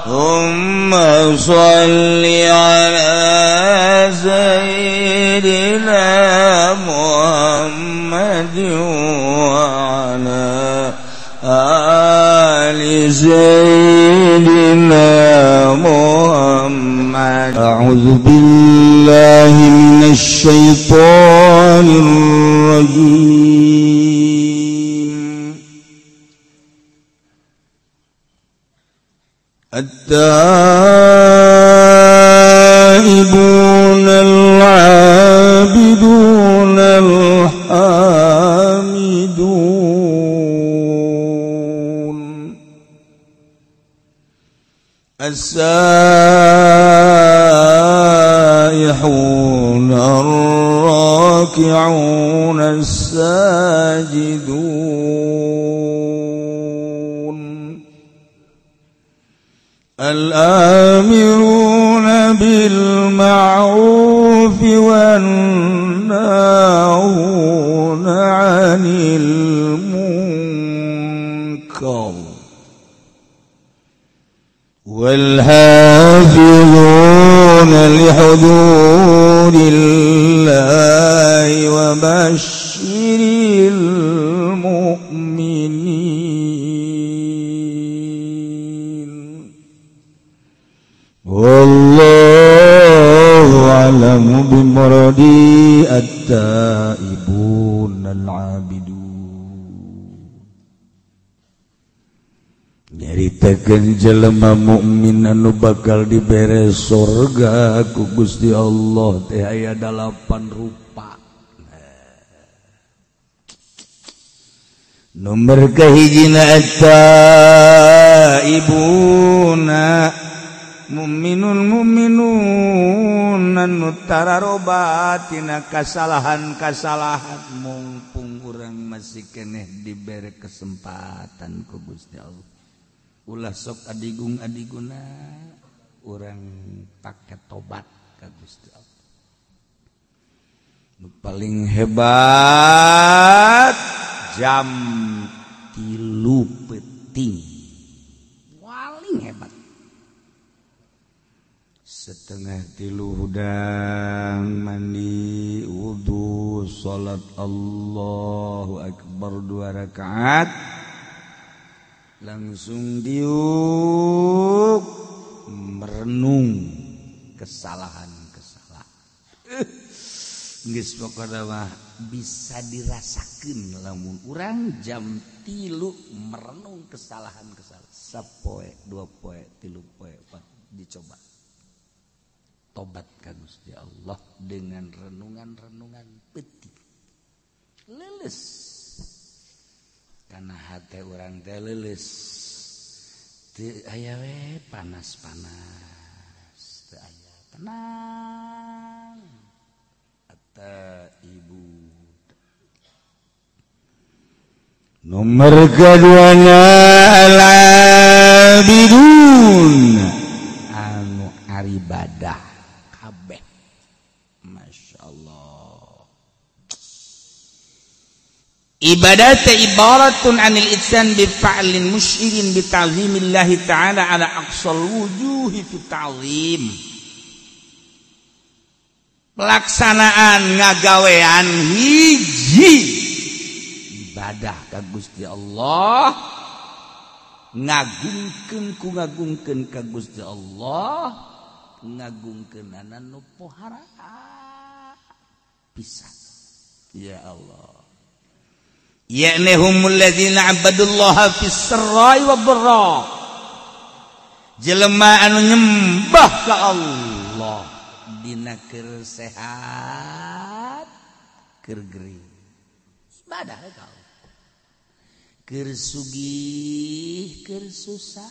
اللهم صل على سيدنا محمد وعلى آل سيدنا محمد. أعوذ بالله من الشيطان الرجيم. التائبون العابدون الحامدون السائحون الراكعون الساجدون الآمرون بالمعروف والناهون عن المنكر والحافظون لحدود الله وبشر المؤمنين. والله أعلم بمرادي التائبون العابدون. Nyaritakeun jelema mukmin anu bakal dibere surga ku Gusti Allah teh aya 8 rupa. Nomor kahijina at-taibuna mukminun mukminun anu tararobat tina kasalahan-kasalahan mumpung urang masih keneh dibere kesempatan ku Gusti Allah. Ulah sok adigung adiguna urang pake tobat ka Gusti Allah. Nu paling hebat jam 3 peuting paling hebat. 2:30 hudang mandi wudu salat Allahu akbar 2 rakaat langsung diuk merenung kesalahan-kesalahan. Geus pokona mah bisa dirasakeun lamun urang jam 3 merenung kesalahan-kesalahan. Sapoe, 2 poe, 3 poe, 4 dicoba. Tobat ka Gusti Allah dengan renungan-renungan peuting. Leuleus. Karena hati orang teh leuleus teu aya we panas-panas teu aya tenang. At-taibu. Nomor keduanya al-abidun anu aribadah kabeh. Masya Allah. Ibadah ibaratun anil itsan bi fa'lin musyirin bi ta'zimillahi ta'ala ala aqsal wujuhi fi ta'zim. Pelaksanaan ngagawean hiji ibadah ka Gusti Allah, ngagungkeun ku ngagungkeun ka Gusti Allah, ngagungkeunana nu pohara pisan. Ya Allah. Ya'nihumul ladzina abadullaha fis sarra'i wad dharra. Jelema anu nyembah ka Allah dina keur sehat keur gering. Ibadah ka Allah. Keur sugih keur susah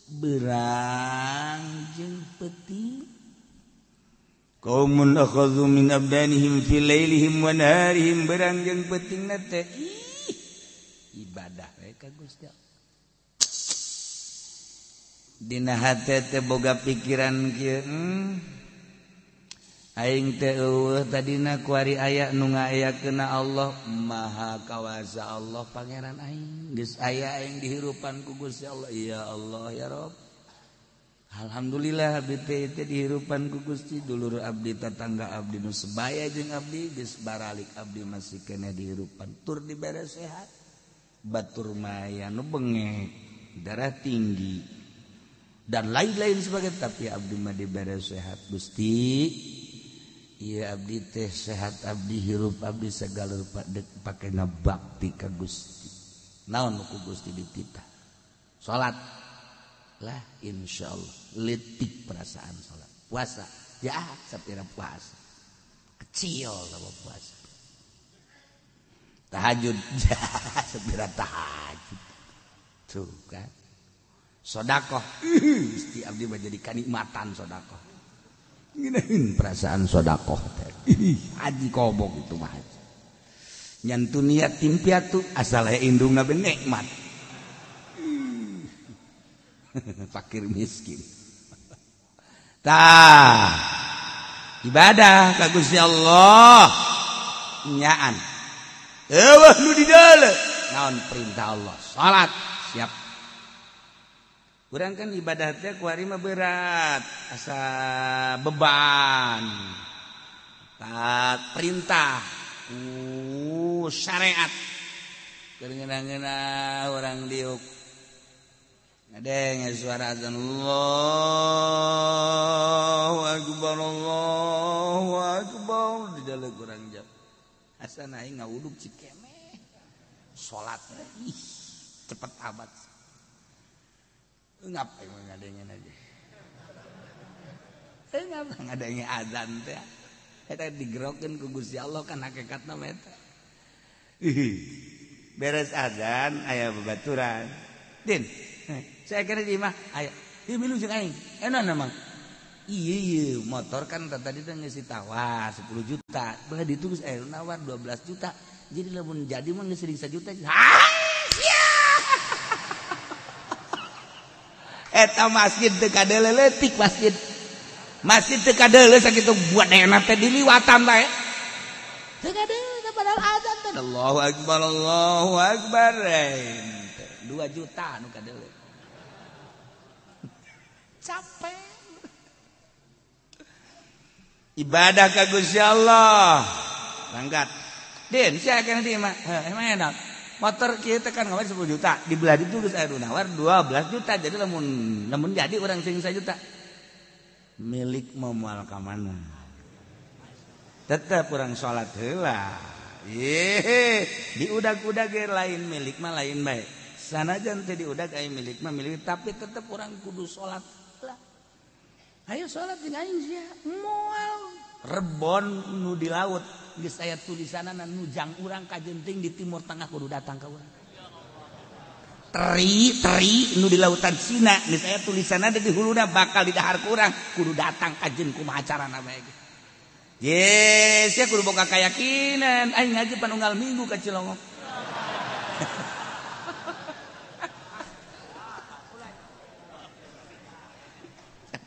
berang jeung peuting. Qaumun akhadhu min abdanihim fi lailihim wa naharihim berang jeung peutingna teh ibadah we ka Gusti Allah. Dina hate teh boga pikiran kieu, Aing teh eueuh tadina kuari aya nu ngayakeunna Allah Maha Kawasa Allah Pangeran aing geus aya aing dihirupan ku Gusti Allah ya Allah ya Rabb. Alhamdulillah abdi teh dihirupan ku Gusti dulur abdi tatangga abdi nu sebaya jeung abdi geus baralik abdi masih keneh dihirupan tur dibere sehat batur maya nu bengek darah tinggi dan lain-lain sebagainya tapi abdi mah dibere sehat Gusti. Iya abdi teh sehat abdi hirup abdi segala rupa pake ngabakti ka Gusti. Naon ku Gusti dititah? Salat lah insyaallah letik perasaan salat. Puasa ya sapira puasa. Kecil sama puasa. Tahajud ya sapira tahajud. Tuh kan. Sedekah Gusti abdi mah jadi kanikmatan sedekah. Ngeunaheun perasaan sedekah teh. Haji kobok itu mah haji. Nyantu niat tim piatu asal aya indungna be nikmat. Fakir miskin. Tah. Ibadah ka Gusti Allah nyaan. Eueuh nu dideuleu. Naon perintah Allah? Salat siap. Kurang kan ibadah teh kuari mah berat, asa beban. Tak perintah, syariat. Keur ngeunah-ngeunah urang diuk. Ngadenge suara azan Allahu akbar Allahu akbar di dalam kurang jam. Asa aing ngawuduk cikemeh. Salat ih cepet amat. Ngapain ngadengin aja? Ngapa ngadengin azan teh? Eta digerokeun ku Gusti Allah kan hakikatna mah eta. Beres azan aya babaturan. Din, saya kira di imah aya. Ieu milu jeung aing. Enak emang. Iya iya motor kan tadi teh geus ditawar 10 juta. Belah ditu geus aya nawar 12 juta. Jadi lamun jadi mah geus 1 juta. Eta masjid teu kadeuleu leutik masjid. Masjid teu kadeuleu sakitu buat enak teh diliwatan bae. Teu kadeuleu padahal azan teh. Allahu akbar Allahu akbar. 2 juta nu kadeuleu. Capek. Ibadah ka Gusti Allah. Berangkat. Din, sia kana di mah. Emang enak. Motor kita kan kemarin 10 juta, dibelah itu geus aya nu nawar 12 juta. Jadi lamun jadi urang sing 1 juta. Milik moal ka mana? Tetep urang salat heula. Ye, diudag-udag ge lain milik mah lain bae. Sanajan teu diudag aya milik mah milik, tapi tetep urang kudu salat heula. Ayo salat jeung aing sia. Moal rebon nu di laut. Geus aya tulisanana nujang urang ka jenting di Timur Tengah kudu datang ka urang. Teri teri nu di lautan Cina geus aya tulisanana di huluna bakal didahar ku urang kudu datang ka jeung kumaha carana bae ge. Yes, sia kudu boga kayakinan aing ngaji panunggal minggu ka Cilongok.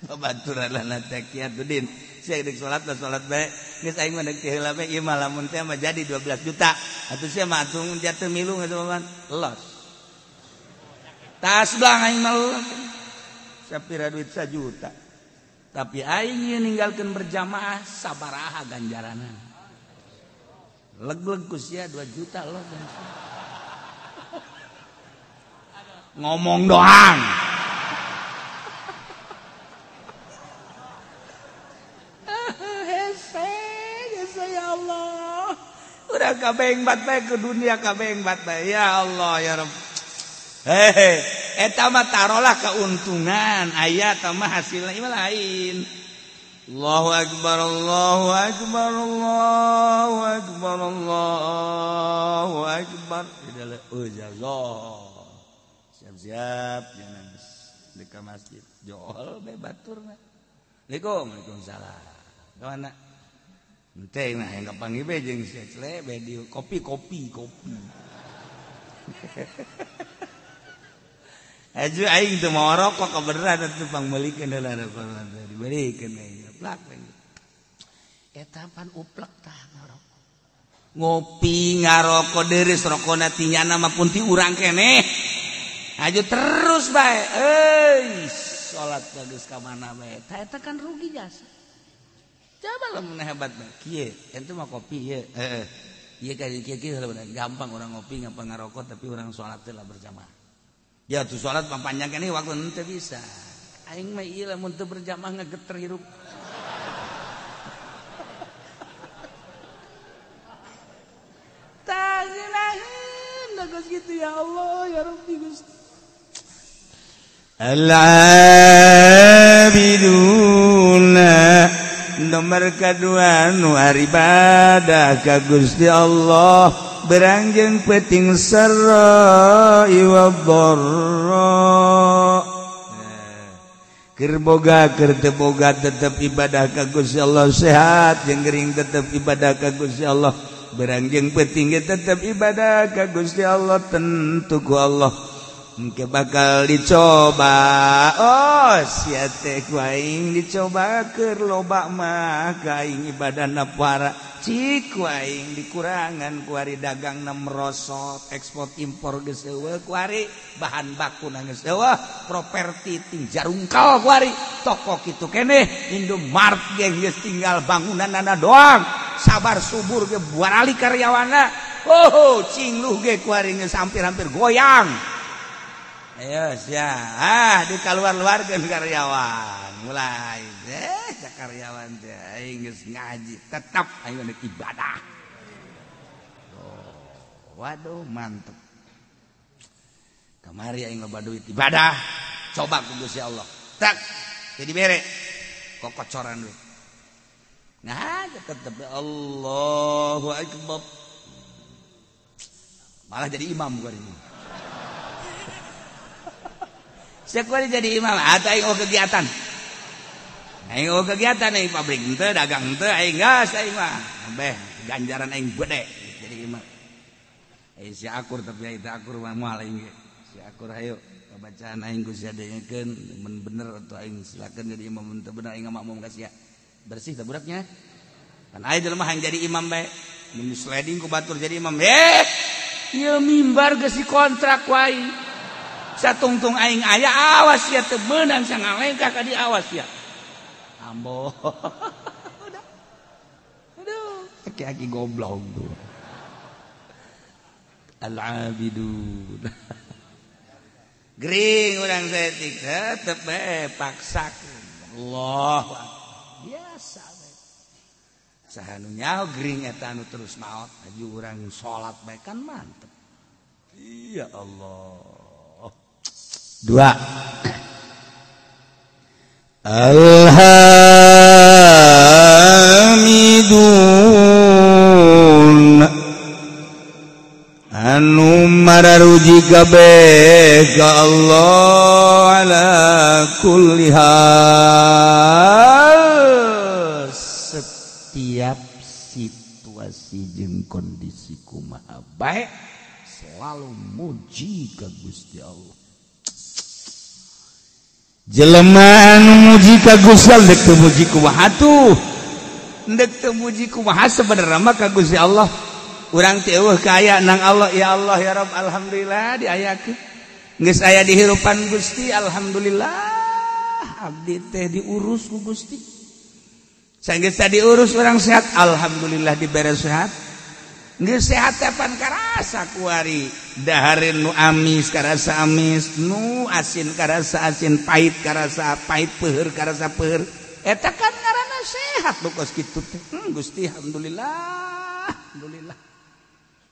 Babaturan lana teh kiatudin. Sia deuk salat lah salat bae. Geus aing mah deuk heula bae ieu mah lamun teh mah jadi 12 juta. Atuh sia mah atuh jatuh milu geus mah los. Tas belang aing mah los. Sapira duit 1 juta. Tapi aing ieu ninggalkeun berjamaah sabaraha ganjaranna. Leg-leg ku sia 2 juta los. Ngomong doang. Udah kabeng bat bae ke dunia kabeng bat bae ya Allah ya Rabb. Hehe eta mah tarolah keuntungan aya tah mah hasilna ieu lain. Allahu akbar Allahu akbar Allahu akbar Allahu akbar. Oh siap-siap jangan di masjid jol bae baturna. Assalamualaikum waalaikumsalam. Ka mana? Ente nah yang kapanggih be jeung si Cle be di kopi kopi kopi. Aju aing teu mau rokok kebeneran atuh pangmeulikeun heula dibelikeun aing plak. Eta pan uplek tah ngarokok. Ngopi ngarokok deris rokona tinyana mah pun ti urang keneh. Aja terus bae. Euy, salat bagus ka mana bae. Tah eta kan rugi jasa. Coba lamun hebat bae. Kieu, ente mah kopi ieu. Heeh. Ieu ka kieu-kieu gampang orang ngopi gampang ngarokok tapi orang salat teh lah berjamaah. Ya tuh salat mah panjang keneh waktu henteu bisa. Aing mah ieu lamun teu berjamaah ngegeter hirup. Tah gitu ya Allah ya Rabbi Gusti. Al-abiduna nomor kedua nu ibadah ka Gusti Allah berangjeng peting sarra wa dharra. Keur boga keur teu boga tetep ibadah ka Gusti Allah, sehat jeung gering tetep ibadah ka Gusti Allah, berangjeng peting tetep ibadah ka Gusti Allah, tentu ku Allah engke bakal dicoba. Oh sia teh ku aing dicoba keur loba mah ka aing ibadahna para cik ku aing dikurangan ku ari dagangna merosot, ekspor impor geus eueuh ku ari bahan bakuna geus eueuh, properti ting jarungkal ku ari toko kitu keneh Indomart ge geus tinggal bangunanana doang, sabar subur ge barali karyawanna, oh cingluh ge ku ari geus hampir-hampir goyang. Ayo sia, ah dikaluar-luarkeun karyawan. Mulai deh karyawan teh aing geus ngaji, tetap aing rek ibadah. Oh, waduh mantep. Kamari aing loba duit ibadah, coba ku Gusti Allah. Tak jadi bere kokocoran duit. Nah, tetep Allahu akbar. Malah jadi imam gua ini. Sekuari jadi imam atau aing kegiatan. Aing kegiatan aing pabrik henteu, dagang henteu, aing gas aing mah. Beh, ganjaran aing gede jadi imam. Eh si akur tapi aing teu akur mah moal aing ge. Si akur hayu bacaan aing ku sia dengekeun mun bener atau aing silakeun jadi imam mun teu bener aing makmum ka sia. Bersih teh budaknya. Kan aing jelema hayang jadi imam bae. Mun sliding ku batur jadi imam. Eh, ieu mimbar geus dikontrak ku aing. Satungtung aing aya awas ya teu meunang sangalengkah ka di awas ya. Ambo. Udah. Aduh, aki-aki goblok tuh. Al-abidun. Gering urang saeutik tetep bae paksakeun. Allah. Biasa bae. Saha nu nyaho gering eta anu terus maot aju urang salat bae kan mantep. Ya Allah. Dua. Alhamidun anu mararuji kabeh ka Allah ala kulli hal, setiap situasi jeung kondisi kumaha bae selalu muji ka Gusti Allah. Jelema anu muji ka Gusti Allah dek teu muji kumaha tuh, dek teu muji kumaha sebenarnya mah ka Gusti Allah. Urang teh eueuh kaya nang Allah, ya Allah ya Rabb alhamdulillah diayakeun. Geus aya di hirupan Gusti alhamdulillah abdi teh diurus ku Gusti. Sanggeus diurus urang sehat alhamdulillah dibere sehat. Geus sehat teh pan karasa kuari dahareun nu amis karasa amis, nu asin karasa asin, pahit karasa pahit, peuheur karasa peuheur. Eta kan ngaranna sehat nu kos kitu teh. Gusti alhamdulillah, alhamdulillah.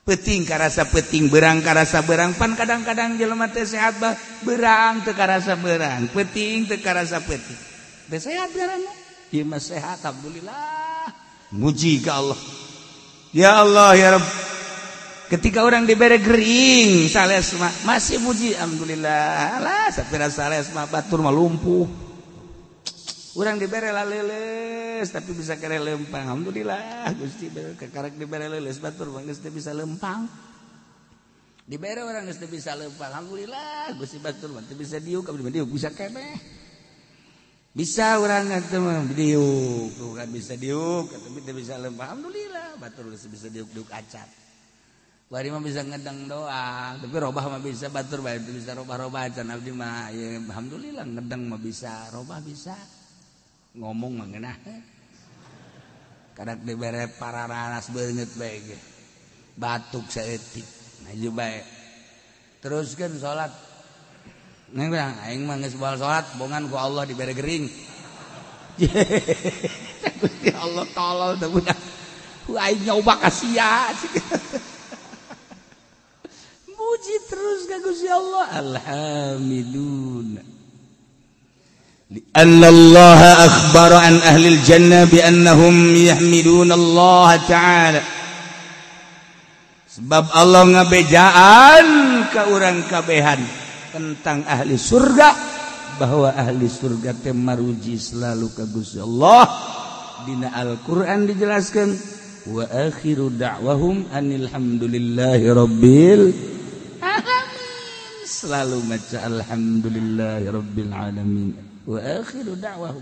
Peuting karasa peuting, beurang karasa beurang, pan kadang-kadang jelema teh sehat bah beurang teu karasa beurang, peuting teu karasa peuting. Teh sehat ngaranna. Ieu mah sehat alhamdulillah. Muji ka Allah. Ya Allah ya Rabb. Ketika orang diberi gering sales mah masih muji alhamdulillah. Alah sapira sales mah batur mah lumpuh. Urang dibere laleles tapi bisa kere lempang. Alhamdulillah Gusti kakarek dibere leuleus batur mah geus teu bisa lempang. Dibere orang geus teu bisa lempang. Alhamdulillah Gusti batur mah teu bisa diuk, abdi mah diuk bisa keneh. Bisa urang atuh mah diuk, tuh kan bisa diuk, tapi teu bisa lempah. Alhamdulillah batur geus bisa diuk-diuk acan. Bari mah bisa ngedang doang, tapi robah mah bisa batur bae teu bisa robah-robah acan abdi mah. Ya alhamdulillah ngedang mah bisa, robah bisa. Ngomong mah ngeunah. Kadak dibere pararanas beungeut bae ge. Batuk saeutik, maju bae. Teruskeun salat. Neng bilang, aing mah geus baal salat, bongan ku Allah dibere gering. Gusti Allah tolol teh budak. Ku aing nyoba ka sia. Muji terus ka Gusti Allah. Alhamdulillah. Li'anna Allah akhbara an ahli al-jannah bi annahum yahmiduna Allah ta'ala. Sebab Allah ngabejaan ka urang kabehan tentang ahli surga, bahwa ahli surga teh maruji selalu ka Gusti Allah. Dina Al-Qur'an dijelaskan wa akhiru da'wahum anil hamdulillahi rabbil alamin. Selalu maca alhamdulillahi rabbil alamin wa akhiru da'wahum,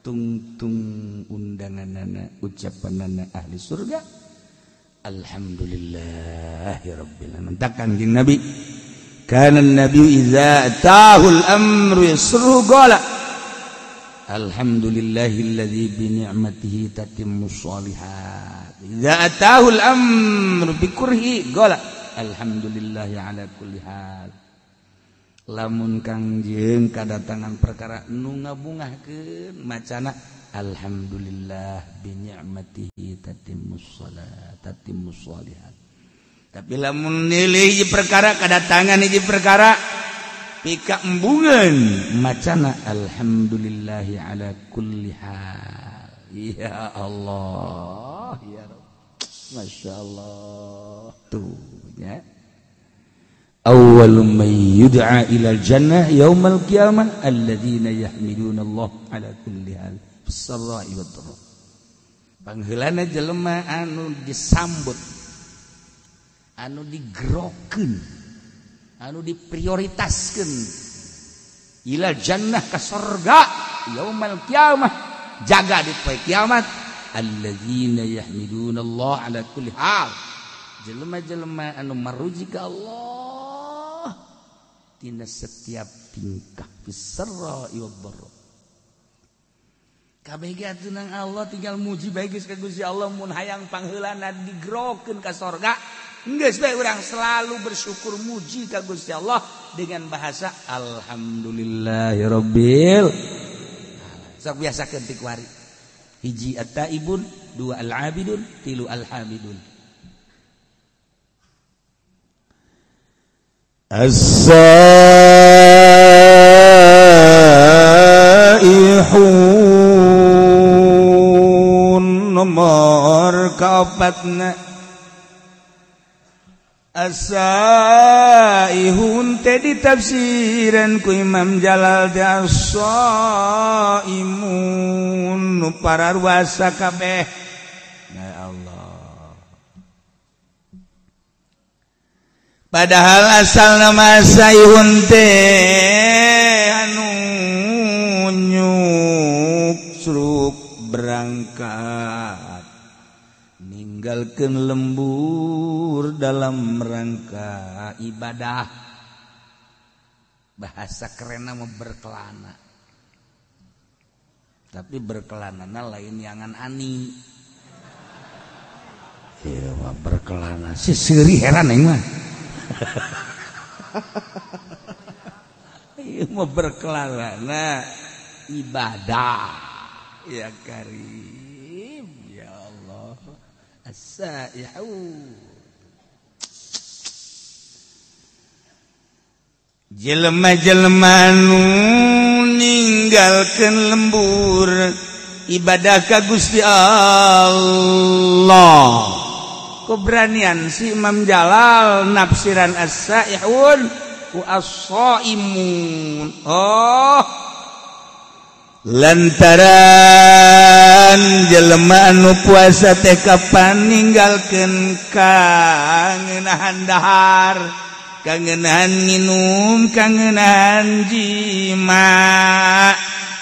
tungtung undanganana ucapanana ahli surga alhamdulillahi rabbil alamin. Takkan jeung Nabi, kana an-nabi idza ataahu al-amru yasruhu qala alhamdulillahilladzi bi ni'matihi tatimmu sholihat. Idza ataahu al-amru bi kurhi qala alhamdulillahi ala kulli hal. Lamun kangjeng kadatangan perkara nu ngabungahkeun macana alhamdulillah bi ni'matihi tatimmu shalat tatimmu sholihat. Tapi lamun nilai hiji perkara kadatangan hiji perkara pika embungan macana alhamdulillahi ala kulli hal. Ya Allah ya Rabb, Masya Allah. Tuh ya, awwalu man yud'a ila jannah yaumal qiyamah alladzina yahmiduna Allah ala kulli hal fis-sarra'i wad-dharra. Pangheulana jelema anu disambut, anu digerokeun, anu diprioritaskeun ila jannah ka sorga yaumal qiyamah, jaga di poe kiamat alladzina yahmiduna Allah ala kulli hal, jelema-jelema anu maruji ka Allah tina setiap tingkah fisarra wad dharra. Kabeh ge atuh nang Allah tinggal muji bae geus ka Gusti Allah. Mun hayang pangheulana digerokeun ka sorga, geus bae urang selalu bersyukur muji ka Gusti Allah dengan bahasa alhamdulillahirabbil alamin. Sok biasakeun ti kuari. Hiji at-taibun, dua al-abidun, tilu al-hamidun. As-saihun nomor kaopatna. As-saihun teh ditafsiran ku Imam Jalal teh as-saimun nu pararuasa kabeh. Ya Allah. Padahal asal nama saihun teh anu nyuksruk berangkat ninggalkeun lembur dalam rangka ibadah. Bahasa kerenna mah berkelana, tapi berkelanana lain yangan ani. Ieu mah berkelana si seuri heran aing mah. Ieu mah berkelana ibadah. Ya Karim, ya Allah. As-saihu jelema-jelema nu ninggalkeun lembur ibadah ka Gusti Allah. Keberanian si Imam Jalal nafsiran as-saihun wa as-saimun. Oh, lantaran jelema anu puasa teh kapan ninggalkeun kangenahan dahar, kangenahan nginum, kangenahan jima.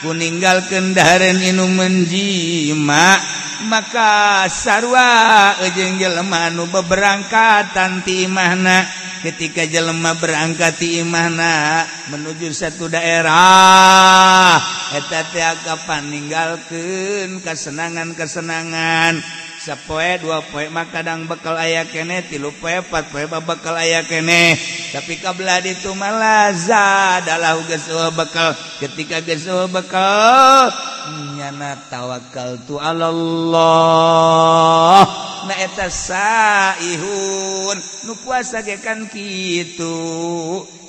ku ninggalkeun dahareun inuman jima maka sarua jeung jelema nu beberangkatan ti imahna. Ketika jelema berangkat ti imahna menuju satu daerah eta teh kapan ninggalkeun kasenangan-kasenangan sapoe dua poe mah kadang bekal aya keneh tilu poe empat poe mah bekal aya keneh tapi kabelah ditu mah lazadalah geus bekal. Ketika geus bekal nyana tawakal tu alallah na eta saihun nu puasa ge kan kitu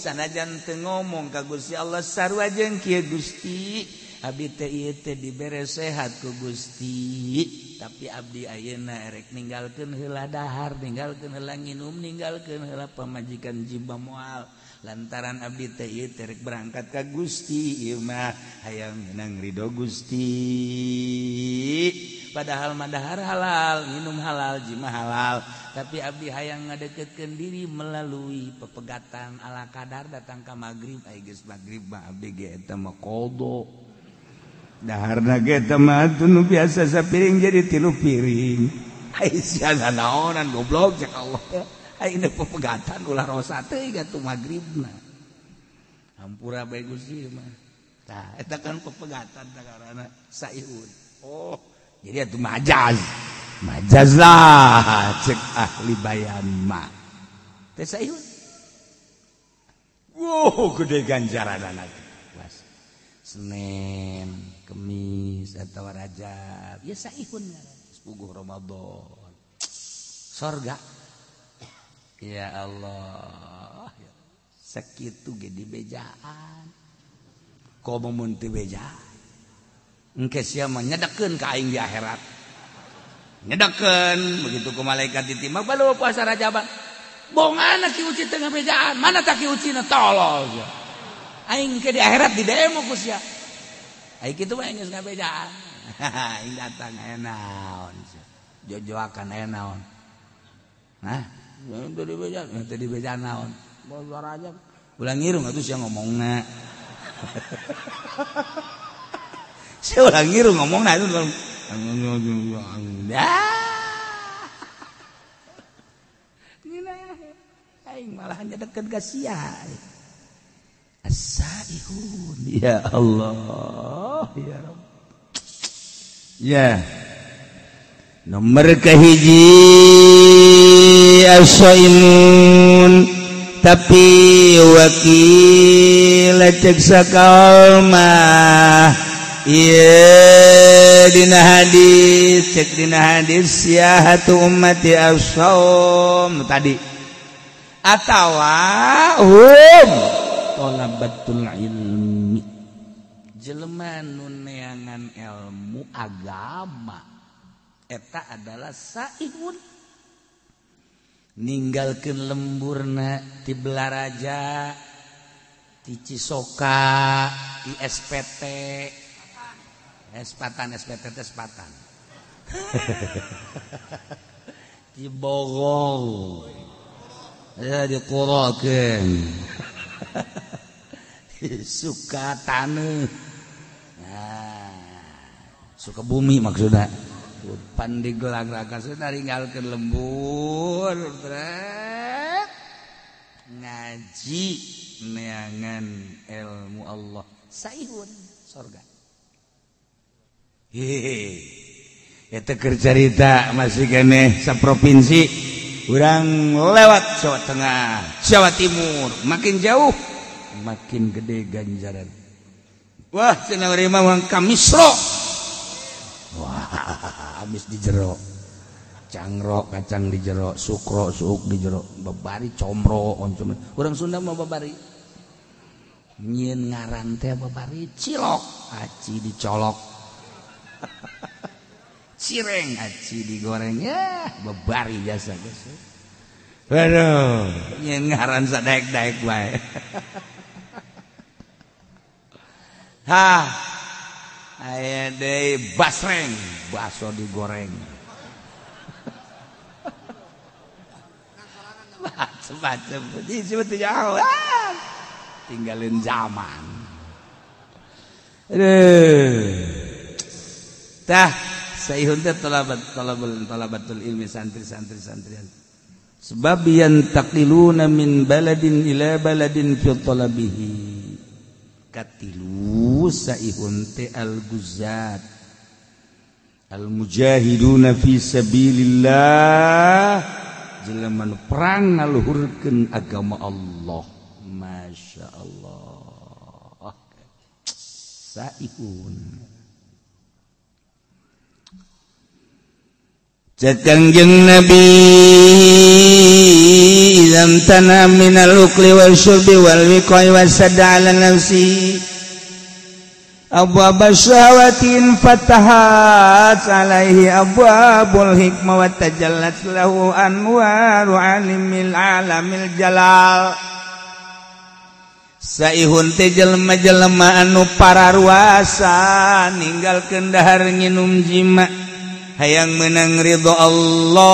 sanajan teu ngomong ka Gusti Allah sarua jeung kieu Gusti abdi teh ieu teh dibere sehat ku Gusti tapi abdi ayeuna erek ninggalkeun heula dahar ninggalkeun heula nginum ninggalkeun heula pamajikan jiba moal lantaran abdi teh ieu teh rek berangkat ka Gusti ieu mah hayang meunang ridho Gusti. Padahal mah dahar halal, minum halal, jima halal, tapi abdi hayang ngadeketkeun diri melalui pepegatan ala kadar datang ka magrib ai geus magrib mah abdi ge eta mah qada daharna ge eta mah nu biasa sapiring jadi 3 piring. Ai sia naonan goblok cek Allah. Ai ini pepegatan ulah rosa teh atuh magribna. Hampura bae Gusti mah. Tah eta kan pepegatan karana saihun. Oh, jadi atuh majaz. Majaz lah cek ahli bayan mah. Teh saihun. Wow, gede ganjaranana. Senin, Kemis atau Rajab ya saihun puguh Ramadan sorga ya Allah sakitu ge dibejaan komo mun teu bejaan engke sia mah nyedekeun ka aing di akhirat nyedekeun begitu ku malaikat ditimbang balu puasa Rajaban bongana ki uci teu ngabejaan mana tak ki ucina tolol sia aing ke di akhirat di demo ku sia. Aing kitu mah geus ngabejaan. Aing datang aya naon sia. Jojoakan aya naon. Hah? Teu dibejaan, teu dibejaan naon. Bosor aja. Ulah ngirung atuh sia ngomongna. Sia ulah ngirung ngomongna itu. Aing malah nyedeket ka sia. As-saihun ya Allah ya Rabb ya nomor kahiji as-saimun tapi wakil cek sakalmah ieu dina hadis cek dina hadis siyahatu ummati as-saum tadi atawa hum talabatul ilmi jelema nu neangan ilmu agama eta adalah saihun ninggalkeun lemburna ti Belaraja ti Cisoka ti SPT Espatan SPT teh Sepatan ti Bogor ya diqurakeun suka taneuh nah, suka bumi maksudna pan digelang-gelang sudah ninggalkeun lembur trek ngaji neangan ilmu Allah saihun sorga. Hehehe eta keur carita masih keneh saprovinsi urang lewat Jawa Tengah Jawa Timur makin jauh makin gede ganjaran. Wah cenah urang mah ka Misro. Wah habis di jero cangrok kacang di jero sukro suuk di jero babari comro oncom urang Sunda mah babari nyieun ngaran teh babari cilok aci dicolok cireng aci digoreng ya babari jasa geus. Waduh nyieun ngaran sadaek-daek bae. Hah aya deui basreng baso digoreng. Macem-macem disebut jauh tinggalin zaman. Aduh. Tah saihun teh talabatul ilmi santri-santri santrian. Sebab yantaqiluna min baladin ila baladin fi talabihi. Katilu saihun teh al-guzat al-mujahiduna fi sabilillah, jelema nu perang ngaluhurkeun agama Allah. Masya Allah. Saihun cek Kangjeng Nabi idam tana minal ukli wal syurbi wal wiqai wasadda ala nafsi abwab syahawatin fatahat alaihi abwabul hikmah wa tajallat lahu anwaru alimil alamil jalal. Saihun teh jelema-jelema anu pararuasa ninggalkeun dahar nginum jima hayang menang ridho Allah,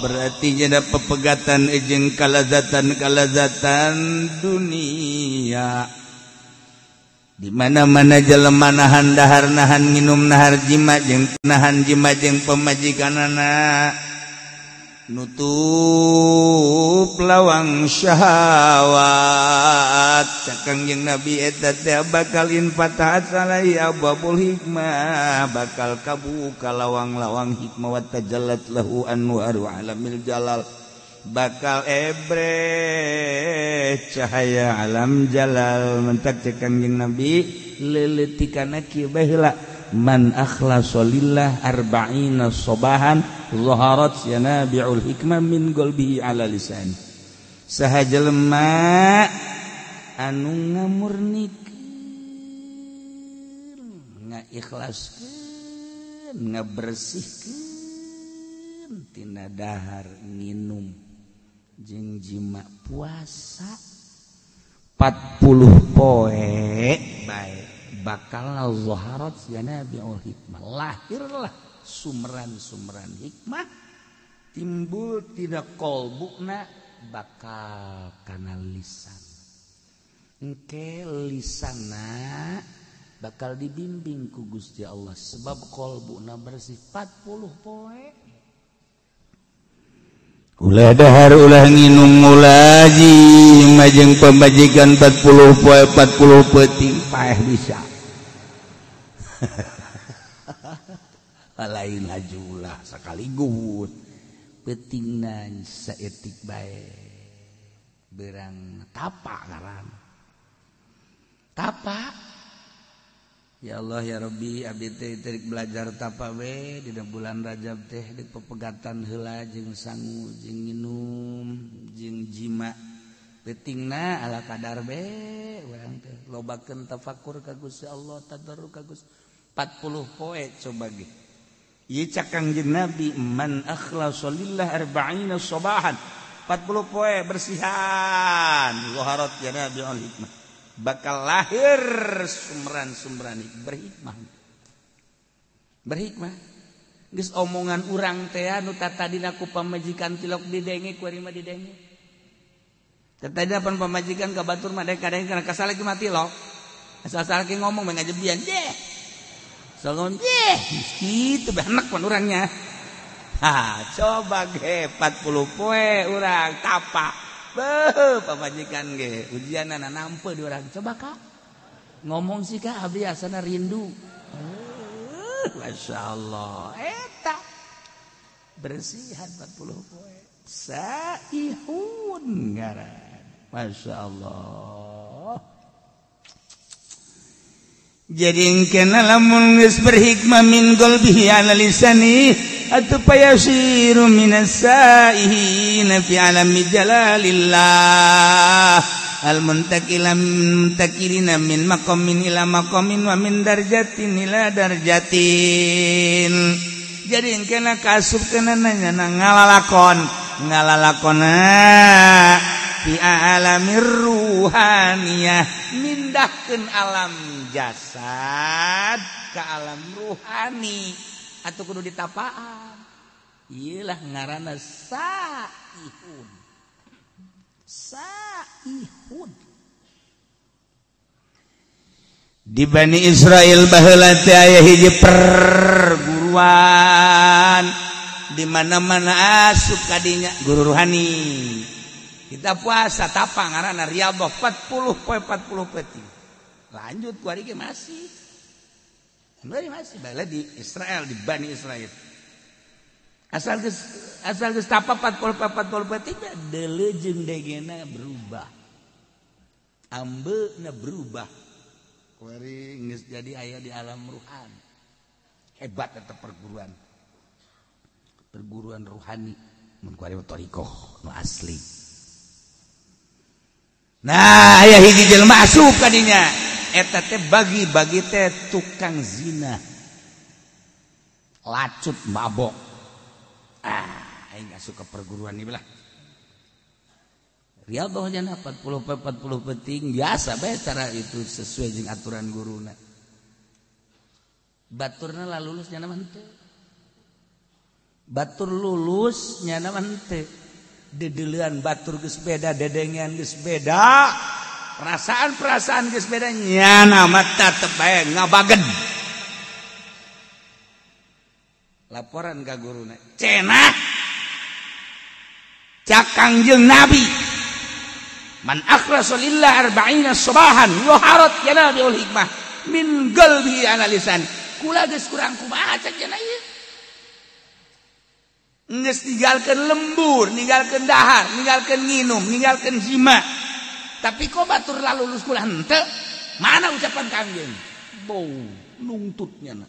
berarti jada pepegatan jeung kalazatan-kalazatan dunia. Di mana-mana jelema nahan dahar nahan nginum nahar jima jeung nahan jima jeung pamajikanana nutup lawang syahwat. Cek Kangjeng Nabi eta teh bakal infatahat alaihi abwabul hikmah, bakal kabuka lawang-lawang hikmah wa tajallat lahu anwaru alamil jalal, bakal ebreh cahaya alam jalal. Mentak cek Kangjeng Nabi leuleutikanna kieu bae heula, man akhlasa lillah arba'ina sobahan zaharat yanabi'ul hikmah min qalbihi ala lisan. Saha jelema anu ngamurnikeun, ngaikhlaskeun, ngabersihkeun tina dahar nginum jeung jima puasa 40 poe bae bakal zaharat yanabi'ul hikmah, lahirlah sumran-sumran hikmah timbul tidak kolbuna bakal kana lisan. Engke lisana bakal dibimbing ku Gusti Allah sebab kolbuna bersih 40 poe. Ulah dahar ulah nginum ulah jima jeung pamajikan 40 poe 40 peuting paeh bisa. Lain hajulah sekaligus peutingna saeutik bae berang tapa ngaran tapa. Ya Allah ya Rabbi, abdi teh terik belajar tapa we dina bulan Rajab teh di pepegatan heula jeung sangu jeung nginum jeung jima peutingna ala kadar be urang teh lobakeun tafakur ka Gusti Allah, tadarru ka Gusti 40 poe coba ge. Ieu cak Kangjeng Nabi man akhlasa lillah arba'ina sabahan, 40 poe bersihan zaharat yanabi'ul hikmah, bakal lahir sumran-sumran berhikmah. Berhikmah geus omongan urang teh anu tatadina ku pamajikan tilok didenge ku ari mah didenge. Tatadina pan pamajikan ka batur mah kadang kana kasal lagi mah tilok. Asal-asal ge ngomong mah ngajebian deh. Soalnya gitu benak pan orangnya. Ha, coba ge 40 poe urang tapa. Beuh, pamajikan ge ujianana nampe di urang. Coba Kak. Ngomong sih Kak, abdi asana rindu. Masya Allah. Eta bersihan 40 poe. Saihun ngaran. Masya Allah. Jadi kena lamun geus berhikmah min qalbihi ala lisani atuh payasiru minas saihin fi alami jalalillah al muntakila muntakirina min maqamin ila maqamin wa min darjatin ila darjatin. Jadi kena kasup kena nanya ngalalakon ngalalakona fi alamir ruhaniyah, mindahkeun alam jasad ke alam ruhani atau kudu ditapaan. Iyalah ngaranna saihun. Saihun. Di Bani Israel baheula teh aya hiji perguruan di mana-mana asup kadinya guru ruhani. Kita puasa tapa ngaranna riyadhah 40 poe 40 peuting. Lanjut ku ari ge masih. Masih baheula di Israel di Bani Israel. Asal geus tapa 40 poe 40 peuting deuleu jeung degena berubah. Ambeuna berubah. Kuari geus jadi aya di alam ruhan. Hebat eta perguruan. Perguruan ruhani mun kuari thariqah nu asli. Nah, aya hiji jelema asup ka dinya. Eta teh bagi-bagi teh tukang zina. Lacut mabok. Ah, aing asup ka perguruan ieu lah. Riyadhah jana 40 40 penting biasa bae cara itu sesuai jeung aturan guruna. Baturna lah lulus nyana mah henteu. Batur lulus nyana mah henteu. Dedeulean batur geus beda, dedengean geus beda. Perasaan-perasaan geus beda nyana mah tetep bae ngabagen. Laporan ka guruna, cenah cak Kangjeng Nabi. Man akhlasa lillah arba'ina sabahan waharat yanabiul hikmah min qalbi ala lisan. Kula geus kurang kumaha cek cenah ieu. Geus ninggalkeun lembur, ninggalkeun dahar, ninggalkeun nginum, ninggalkeun jima. Tapi kok batur lalulus kula henteu? Mana ucapan Kangjeng? Bau nungtutnya na.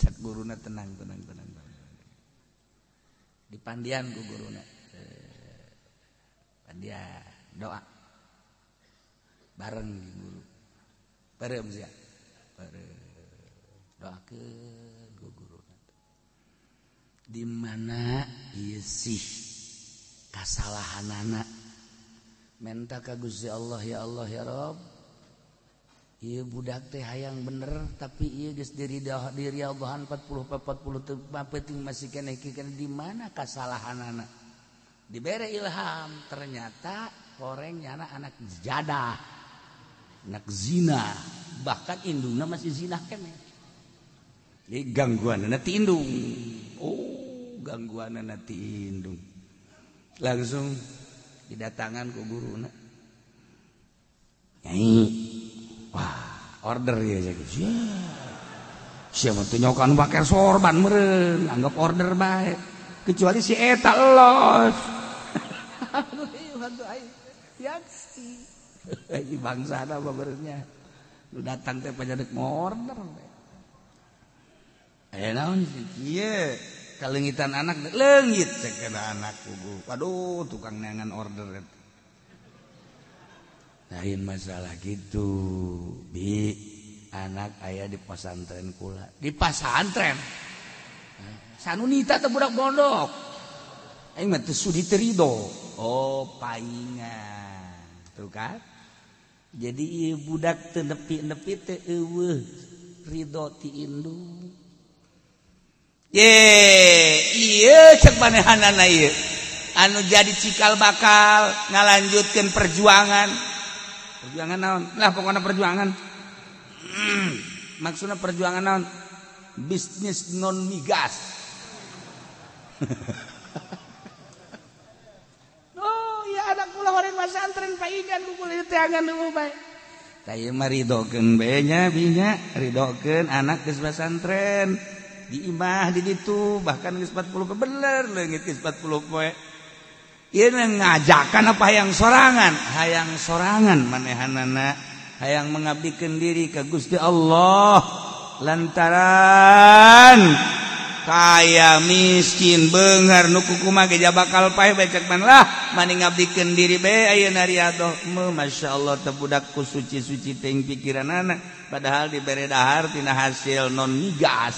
Cek guruna tenang tenang tenang. Dipandian ku guruna. Dia doa bareng guru bareng sia bareng doakeun ku guru di mana ieu sih kasalahanana menta ka Gusti Allah ya Allah ya Rabb ieu budak teh hayang bener tapi ieu geus diriadhahan 40 40 penting masih keneh di mana kasalahanana. Dibere ilham ternyata koreng nyana anak jadah anak zina bahkan indungna masih zina keneh. Jadi gangguanna ti indung. Oh, gangguanna ti indung. Langsung didatangan ku guruna. Nyai. Wah, order ya geus. Sia mah teu nyokan pake sorban meureun, anggap order bae. Kecuali si eta los. Bangsa apa benernya lu datang teh pajadik order eh naon sih kieu kalengitan anak leungit cek anak kubu waduh tukang neangan order eta lain masalah gitu bi anak aya di pesantren kula di pesantren sanunita teh budak pondok aing mah teu sudi teu rido. Oh paingan tuh kan jadi ieu budak teu nepi-nepi teu eueuh ridho ti indung. Ye ieu cek manehanana ieu anu jadi cikal bakal ngalanjutkeun perjuangan. Perjuangan naon? Lah pokona perjuangan. Maksudna perjuangan naon? Bisnis non migas. Anak kula horeng pesantren paingan ku kula teangan nu bae. Tah ieu mah ridokeun bae nya binya, ridokeun anak geus pesantren di imah di ditu bahkan geus 40 poe bener leungit geus 40 poe. Ieu ngajakan apa hayang sorangan? Hayang sorangan manehanana, hayang mengabdikeun diri ka Gusti Allah lantaran kaya miskin beunghar nu kukumaha ge bakal paeh bae cek man lah mani ngabdikeun diri bae ayeuna riadoh masyaallah teh budak ku suci-suci teuing pikiranana padahal dibere dahar tina hasil non migas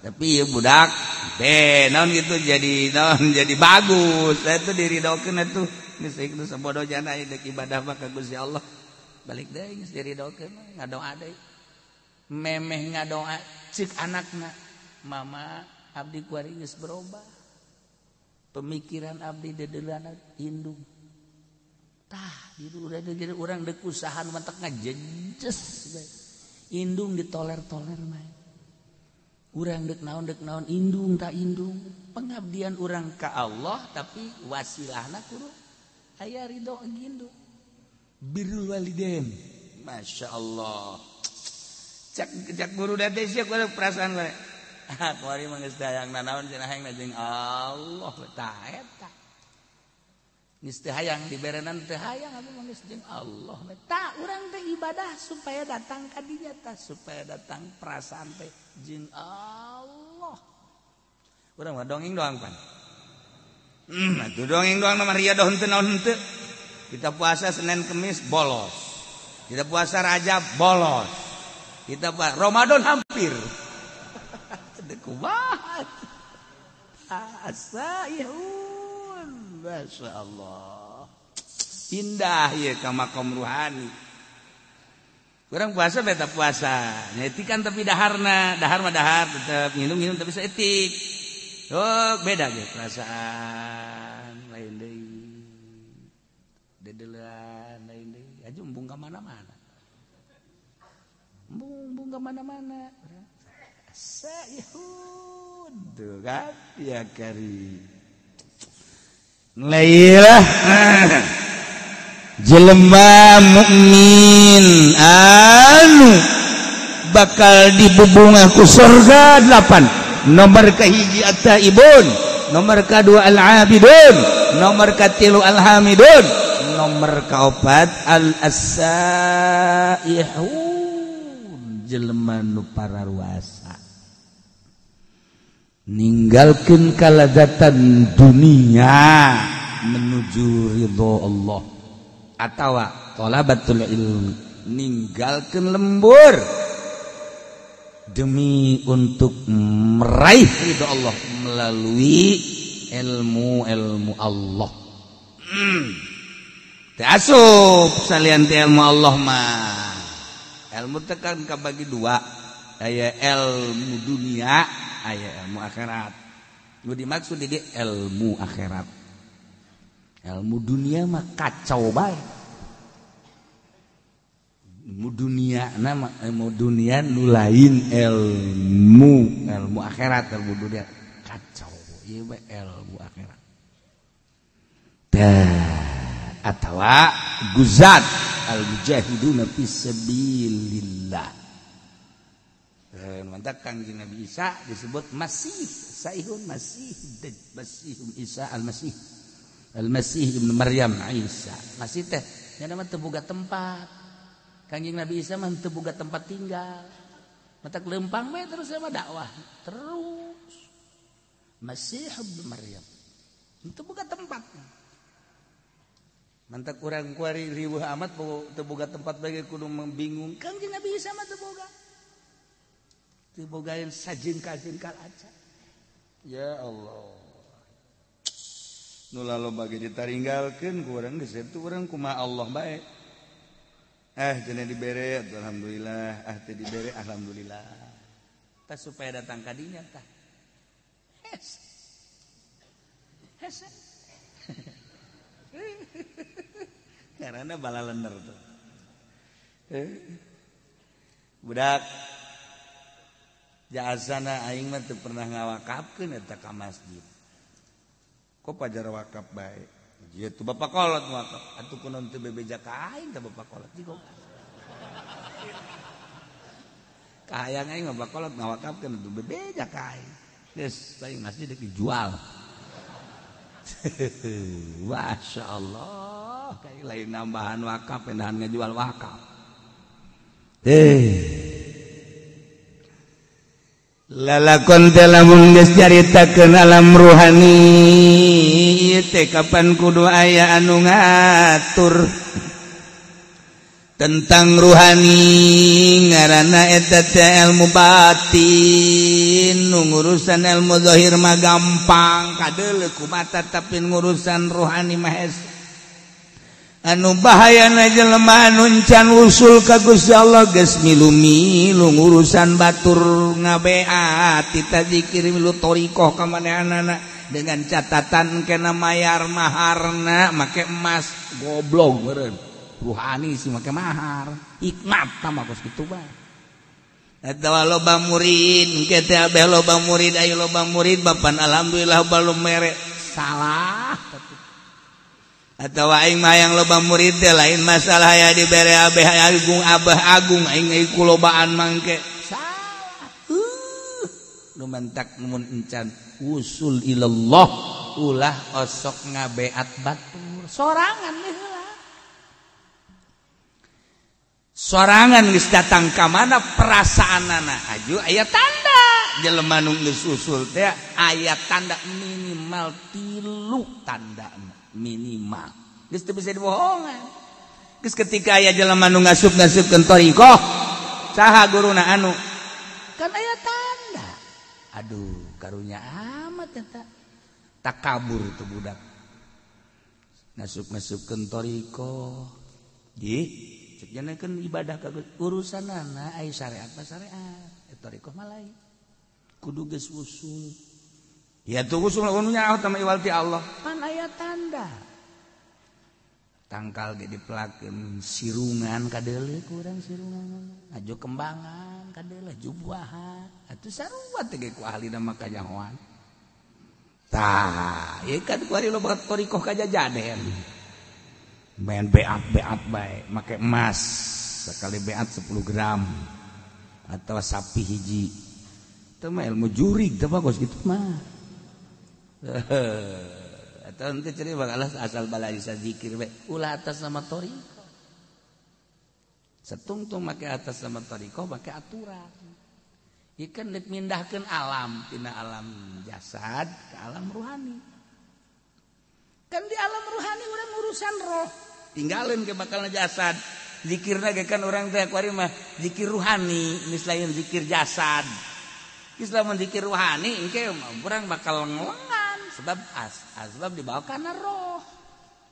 tapi ieu budak teh naon gitu jadi naon jadi bagus eta diridokeun atuh geus geus sabodo jana deuk ibadah mah ka Gusti Allah balik deui geus diridokeun ngadoa deui memeh ngadoa cek anakna mama abdi kuari geus berubah pemikiran abdi dedeulana indung. Tah di jadi urang deuk usaha nu matak ngajejes bae. Indung ditoler-toler bae. Urang deuk naon indung tak indung. Pengabdian urang ka Allah tapi wasilahna kudu aya ridho indung. Birrul walidain. Masya Allah. Cak guru date sia kudu perasaan bae. Ah, kuari mah geus hayang nanaon cenah hayang jeung Allah tah eta. Geus teu hayang diberenan teu hayang abdi mah geus jeung Allah. Tah urang teh ibadah supaya datang ka dinya tah, supaya datang perasaan teh jeung Allah. Urang mah dongeng doang pan. Atuh dongeng doang mah riadoh henteu naon henteu. Kita puasa Senin Kemis bolos. Kita puasa Rajab bolos. Kita puasa Ramadan hampir. Kumaha asaihun. Masya Allah. Indah ya ka makom ruhani. Kurang puasa beta puasa. Nyetikan tapi daharna, dahar mah dahar tetep nginum-nginum tapi saeutik. Oh, beda ge perasaan lain deui. Dedelean lain deui. Aju embung ka mana-mana. Embung ka mana-mana. Saihun tuh kan ya kari. Lailah jelema mukmin anu bakal dibubungah ku surga 8. Nomor kahiji at-taibun, nomor kadua al-abidun, nomor katilu al-hamidun, nomor kaopat al-asaihun, jelema nu pararuasa ninggalkeun kalazatan dunia menuju ridho Allah atawa thalabatul ilmi, ninggalkeun lembur demi untuk meraih ridho Allah melalui ilmu-ilmu Allah. Teu asup salian ti ilmu Allah mah. Ilmu teh kan kabagi dua, aya ilmu dunia, aya ilmu akhirat. Nu dimaksud di ilmu akhirat. Ilmu dunia mah kacau bae. Ilmu dunia nama ilmu dunia nu lain ilmu ilmu akhirat, ilmu dunia kacau ieu bae ilmu akhirat. Tah atawa guzat al mujahiduna fi sabilillah. Mantap Kangjeng Nabi Isa disebut Masih, Saihun Masih, Masih Isa Al-Masih. Al-Masih ibnu Maryam Isa. Masih teh nya mah teu boga tempat. Kangjeng Nabi Isa mah teu boga tempat tinggal. Matak leumpang bae terus sama dakwah terus. Masih ibnu Maryam. Teu boga tempat. Mantak urang kuari riweuh amat teu boga tempat bae kudu membingung. Kangjeng Nabi Isa mah teu boga. Teu bogaeun sajengkal-jengkal aja. Ya Allah. Nu laloba ge ditaringgalkeun ku urang geus eta urang kumaha Allah bae. Cenah dibere alhamdulillah, teu dibere alhamdulillah. Tah supaya datang ka dinya tah. Hes. Hes. Karena balalener tuh. Budak jasana aing mah teu pernah ngawakafkeun eta ka masjid. Kok pajar wakaf bae? Ieu tuh bapak kolot wakaf. Atuh kunaon teu bebeja ka aing teh bapak kolot jigong. Kahayang aing mah bapak kolot ngawakafkeun atuh bebeja ka aing. Geus aing masjid deuk dijual. Masya Allah, kayak lain nambahan wakaf, pindahan ngejual wakaf. Lalakon teh lamun geus caritakeun alam ruhani ieu teh kapan kudu aya anu ngatur tentang ruhani ngaranna eta teh ilmu batin. Nu ngurusan ilmu zahir mah gampang kadeuleu ku mata, tapi ngurusan ruhani mah hese. Anu bahayana jelema anu can usul ka Gusti Allah geus milu-milu ngurusan batur ngabeat tita zikir milu thariqah ka manehanana dengan catatan kena mayar maharna make emas goblok meureun ruhani sih make mahar hikmat mah kos kitu bae atawa loba murid engke teh abeh loba murid ayo loba murid bapan alhamdulillah balum mere salah atawa aing mah hayang loba murid teh lain masalah aya dibere abeh agung abah agung aing kulobaan mangke salah nu mantak mun encan usul ilallah ulah osok ngabeat batur sorangan heula sorangan geus datang ka mana perasaanana aju aya tanda jelema nu geus usul teh aya tanda minimal 3 tanda minimal geus teu bisa dibohongan geus ketika aya jelema nu ngasup-ngasupkeun thariqah saha guruna anu kan aya tanda aduh karunya amat eta takabur tuh budak ngasup-ngasupkeun thariqah di kan ibadah ka urusanana ai syariat mah syariat eta thariqah mah lain kudu geus usul ya tuh usul nya tama iwal ti Allah pan aya tanda tangkal ge dipelakeun sirungan kadeuleu kurang sirungan aju kembangan kadeuleu jubuahan atuh sarua teh ge ku ahlina mah kanyahoan tah ieu kan ku ari loba thariqah kajajaden main beat-beat bae make emas sekali beat 10 gram atau sapi hiji itu mah ilmu jurig teh bagus gitu mah atau ente ceri bakal asal balai zikir bae ulah atas nama thariqah setungtung make atas nama thariqah make aturan ieu kan deuk mindahkeun alam tina alam jasad ke alam ruhani kan di alam ruhani urang urusan roh tinggalin ke bakalna jasad zikirna ge kan urang teh kuari mah zikir ruhani geus lain zikir jasad geus lamun zikir ruhani engke urang bakal ngelengan sebab asbab dibawa kana roh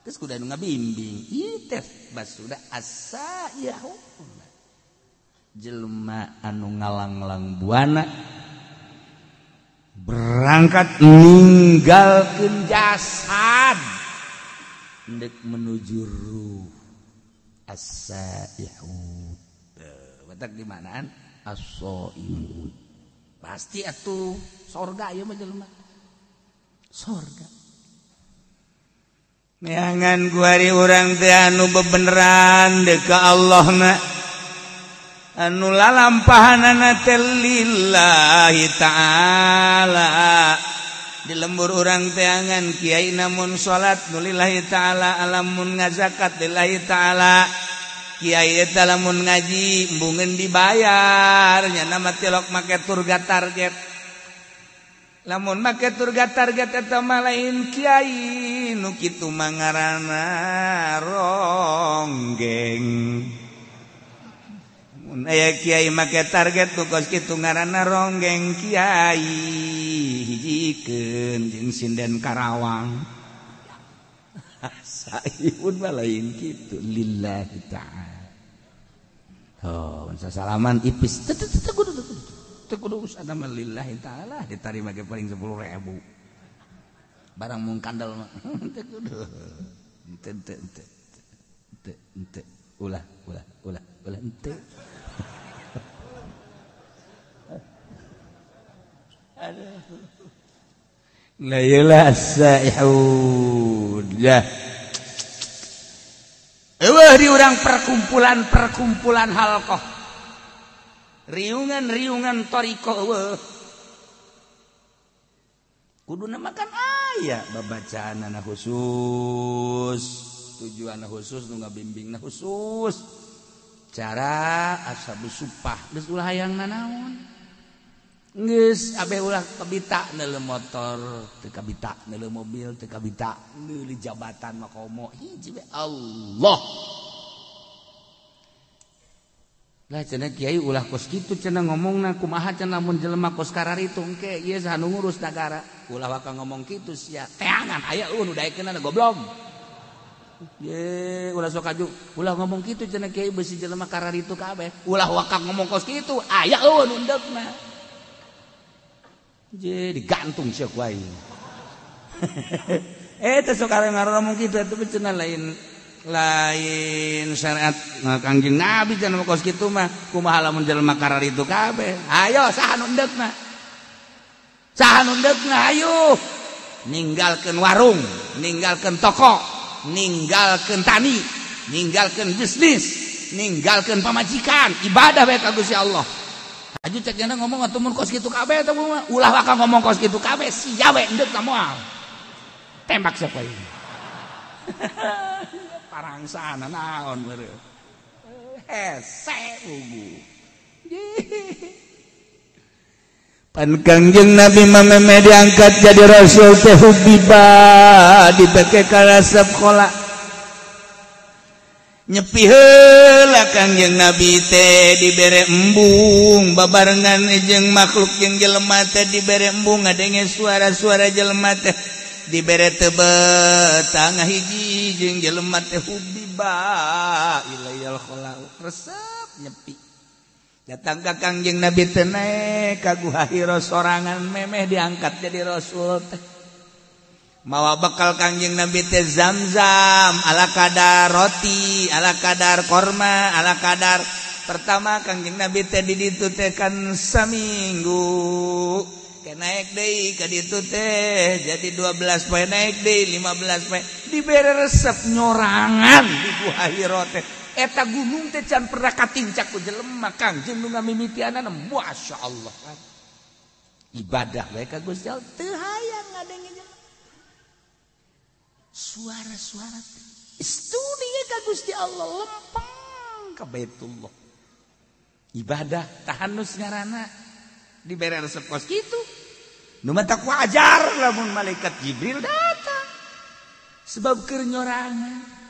geus kudu anu ngabimbing ieu teh basuda asayahu jelema anu ngalanglang buana berangkat ninggalkeun jasad ndek menuju ruh as-saihun batak di manaan as-saimun pasti atuh sorga ieu mah jelema sorga neangan kuari urang teh anu bebeneran deuk ka Allahna anu lalampahanana teh lillahi ta'ala di lembur urang teangan kiai namun salat nu lillahi ta'ala alamun ngazakat lillahi ta'ala kiai eta lamun ngaji embungeun dibayar nya mah tilok make turga target lamun make turga target eta mah lain kiai nu kitu mah ngaranna ronggeng mun aya kiai make target nu kos kitu ngaranna ronggeng kiai hijikeun jeung sinden Karawang saihun mah lain kitu lillahi ta'ala oh salaman ipis teu teu kudu teu kudu usahana mah lillahi ta'ala ditarima ge paling 10.000 barang mung kandel mah teu kudu teu teu teu teu ulah ulah ulah ulah henteu. Aduh. La ilaha saihun. Ya. Eueuh di urang perkumpulan-perkumpulan halqah. Riungan-riungan thariqah eueuh. Kuduna makan aya babacaanana khusus, tujuanna khusus nu ngabimbingna khusus. Cara ashabus supah geus ulah hayang nanaon. Geus abeh ulah kabita neuleuh motor, teu kabita neuleuh mobil, teu kabita neuleuh jabatan mah komo hiji we Allah. Lah cenah kiai ulah kos kitu cenah ngomongna kumaha cenah mun jelema kos kararitu engke ieu saha nu ngurus nagara. Ulah waka ngomong kitu sia teangan aya eueuh nu daekeunana goblok. Ye ulah sok aju ulah ngomong kitu cenah kiai beusi jelema kararitu kabeh. Ulah waka ngomong kos kitu aya eueuh nu endekna. Je digantung sia ku aing. Teh sok ngomong kitu atuh cenah lain lain syariat Kangjeng Nabi cenah kos kitu mah kumaha lamun jelema kararitu kabeh. Ayo saha nu endeukna? Saha nu endeukna ayo. Ninggalkeun warung, ninggalkeun toko, ninggalkeun tani, ninggalkeun bisnis, ninggalkeun pamajikan, ibadah bae ka Gusti Allah. Aju cek jana ngomong atuh mun kos kitu kabeh teh ulah waka ngomong kos kitu kabeh sia we endeukna moal. Tembak siapa ini? Parangsana naon meureun. Hese ugu. Pan Kangjeng Nabi mameme diangkat jadi rasul teh hubiba dibeke karasep kola. Nyepi heula Kangjeng Nabi teh dibere embung babarengan jeung makhluk jeung jelema teh dibere embung ngadenge suara-suara jelema teh dibere tebet tangah hiji jeung jelema teh hubiba ilayal khala resep nyepi. Datang ka Kangjeng Nabi teh naek ka Guha Hira sorangan memeh diangkat jadi rasul teh. Mawa bekal Kangjeng Nabi teh zam-zam ala kadar roti, ala kadar korma, ala kadar. Pertama Kangjeng Nabi teh di ditu teh kan saminggu. Ke naik deui ka ditu teh jadi 12 poe naik deui 15 poe dibere resep nyorangan di Guha Hira teh. Eta gunung teh can pernah katincak ku jelema Kangjeng nu ngamimitianana masyaallah. Ibadah bae ka Gusti Allah teu hayang ngadenge jelema. Suara-suara studi ka Gusti Allah lempeng ka Baitullah. Ibadah tahanus ngaranna dibere resep kos kitu. Nu matak wajar lamun malaikat Jibril datang. Sebab keur nyorangan.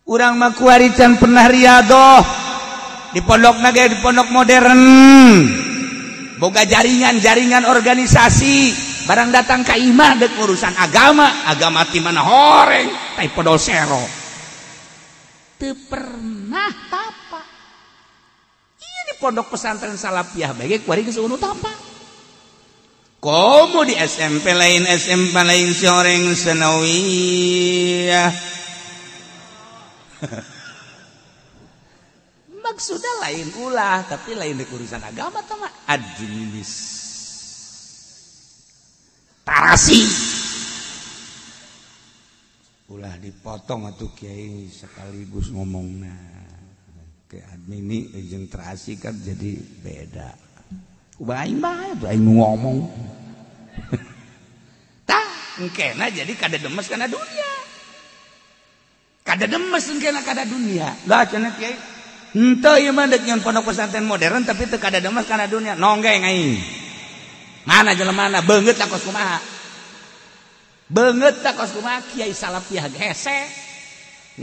Urang mah kuari can pernah riadoh di pondok naga di pondok modern boga jaringan-jaringan organisasi barang datang ka imah dek urusan agama agama ti mana horeng tai podol sero teu pernah tapa. Ieu di pondok pesantren Salafiyah bae ge kuari geus eueuh tapa. Komo di SMP lain SMP lain si horeng sanawiyah. Maksudnya lain ulah tapi lain di urusan agama tama administrasi ulah dipotong atuh kiai sekaligus ngomongna ke admini jeung terasi kan jadi beda. Ubah aing bae tuh aing ngomong. Tah engkena jadi kada demes kana dunia. Kada demes engkena kada dunia. Lah cenah kiai henteu ieu mah deuk nyeun pondok pesantren modern tapi teu kada demes kana dunia. Nonggeng aing. Mana jelemana beungeut tak kos kumaha. Beungeut tak kos kumaha kiai Salafiyah hese.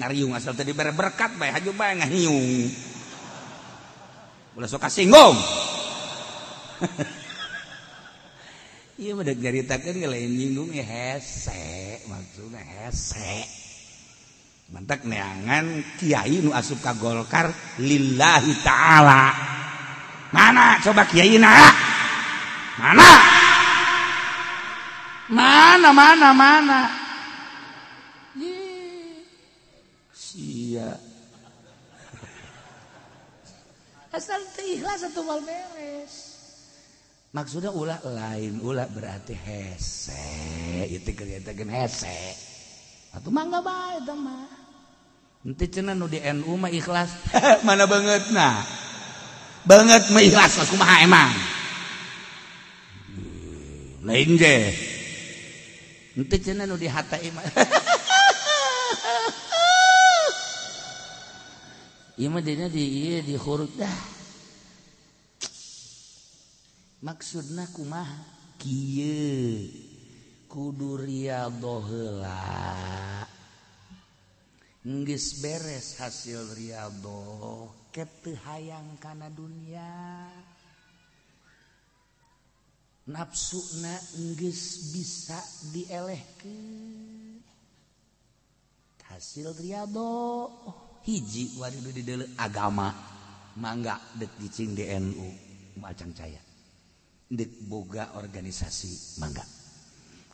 Ngariung asal teu dibere berkat bae haju bae ngahiung. Ulah sok kasinggung. Ieu mah deuk nyaritakeun lain nyinggung hese, maksudna hese. Mantak neangan kiai nu asup ka Golkar lillahi ta'ala. Mana coba kiai na? Mana? Mana mana mana? Ye. Sia. Asal teu ikhlas atuh moal beres. Maksudnya ulah lain ulah berarti hese, itu kelihatan hese. Atuh mangga bae eta mah. Henteu cenah nu di NU mah ikhlas. Mana bangetna? Banget mah ikhlas kumaha emang? Lain ge. Henteu cenah nu di HTI mah. Ieu mah dina di ieu di huruf dah. Maksudna kumaha? Kieu. Kudu riyadhoh heula. Geus beres hasil riyadhoh, ke teu hayang kana dunia. Nafsuna geus bisa dielehkeun. Hasil riyadhoh hiji wari di deuleu agama mangga deuk cicing di NU macang caya. Deuk boga organisasi mangga.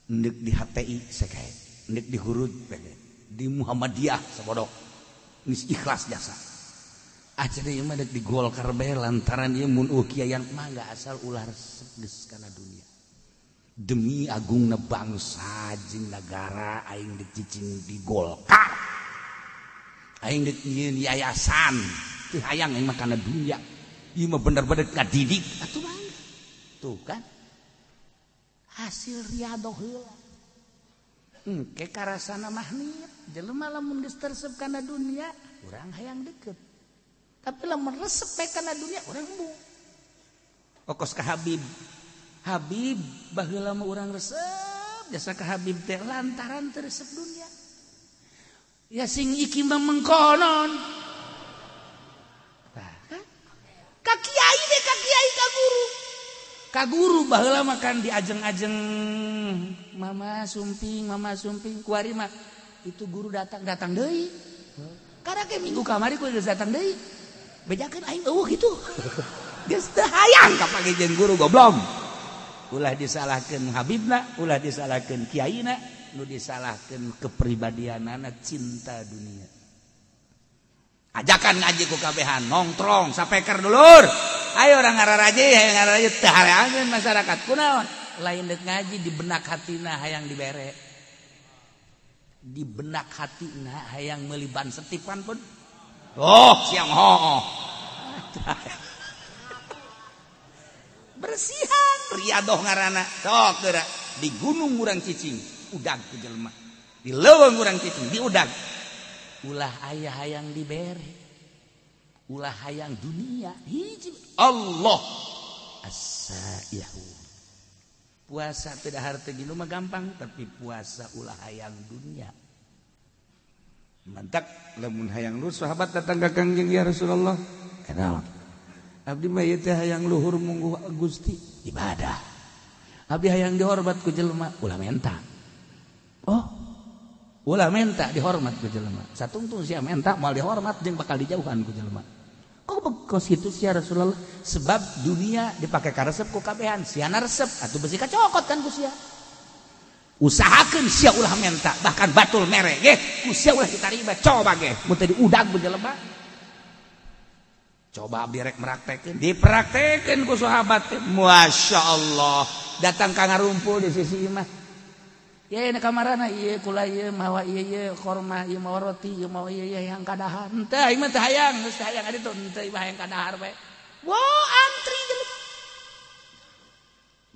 Ndek di HTI sekae, ndek di Hurud pede, di Muhammadiyah sabodok. Geus ikhlas jasa. Acan ieu mah dek di Golkar bae lantaran ieu mun eueuh kiaian mangga asal ulah resep geus kana dunia. Demi agungna bangsa jeung nagara aing dek cicing di Golkar. Aing dek nyieun yayasan, teu hayang aing mah kana dunia. Ieu mah bener-bener ngadidik atuh mangga. Tuh kan. Hasil riadoh heula. Engke karasana mahnit, jelema lamun geus teresep kana dunia, urang hayang deket. Tapi lamun resep bae kana dunia, urang embung. Okos ka Habib. Habib baheula mah urang resep jasa ka Habib teh lantaran teu resep dunia. Ya sing iki mah mengkonon. Tah kan? Ka kiai we ka kiai ka guru. Ka guru baheula mah kan diajeng-ajeng mama sumping kuari mah itu guru datang deui. Karena ke minggu kamari ku geus datang deui. Bejakeun aing eueuh kitu. Geus teu hayang ka jeung guru goblok. Ulah disalahkeun habibna, ulah disalahkeun kiaina, nu disalahkeun kepribadianana cinta dunia. Ajakan ngaji ku kabehan, nongtrong sapeker dulur. Ayo orang ngararaje, hayang ngararaje teu hareangeun masyarakat kunaon? Lain deuk ngaji di benak hatina hayang dibere. Di benak hatina hayang meuli ban setipan pun. Oh, siang hooh. Bersihan riadoh ngaranna. Sok geura di gunung urang cicing, udag ku jelema. Di leuweung urang cicing, diudag. Ulah aya hayang dibere. Ulah hayang dunia hiji Allah as-saihu. Puasa teu dahar teu ginum mah gampang, tapi puasa ulah hayang dunia. Mantak lamun hayang luhur sahabat datang ka Kangjeng ya Rasulullah. Kenal. Abdi mah ieu teh hayang luhur mungguh Gusti ibadah. Abdi hayang dihormat ku jelema ulah menta. Oh, ulah menta dihormat ku jelema. Satungtung sia menta moal dihormat jeung bakal dijauhan ku jelema. Kok bekos kitu sia Rasulullah? Sebab dunia dipake karesep ku kabehan, siana resep atuh besi kacokot kan ku sia. Usahakeun sia ulah menta, bahkan batul mere ge ku sia ulah ditarima, coba ge mun teu diudag ku jelema. Coba abdi rek meraktekeun, dipraktekeun ku sahabat teh. Masya Allah, datang ka ngarumpul di sisi imah. Ye na kamarana ieu kula ieu mawa ieu ieu korma ieu mawa roti ieu mawa ieu ieu yang kadahar. Henteu aing mah teu hayang, geus teu hayang adi tuh henteu ieu hayang kadahar bae. Wah, antri jelema.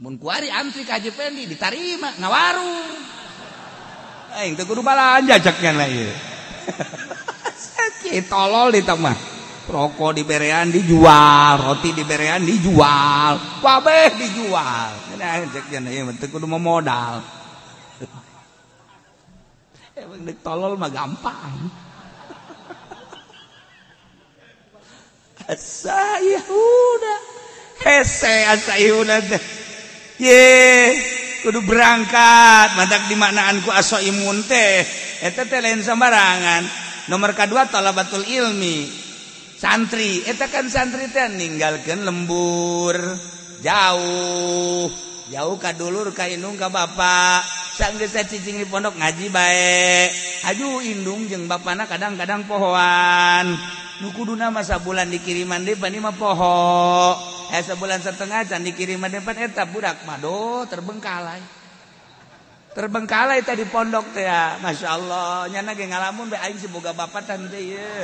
Mun kuari antri ka Haji Pendi ditarima ngawarung. Aing teu kudu balanja cek nya ieu. Sakit tolol di mah. Rokok diberean dijual, roti diberean dijual, kabeh dijual. Nah cek nya ieu mah teu kudu modal. Emang dek tolol mah gampang. Asayuna hese asayuna teh. Ye, kudu berangkat. Matak dimaknaan ku asoimun teh. Eta teh lain sembarangan. Nomor kedua talabatul ilmi. Santri, eta kan santri teh ninggalkeun lembur jauh. Jauh ka dulur ka indung ka bapak. Sanggeus cicing di pondok ngaji bae. Aju indung jeung bapana kadang-kadang pohoan. Nu kuduna mah sabulan dikiriman deui pan mah poho. Sabulan setengah can dikiriman deui pan eta budak mah do terbengkalai. Terbengkalai tadi pondok teh ya. Masyaallah, nyana ge ngalamun bae aing si boga bapak tan teh ieu.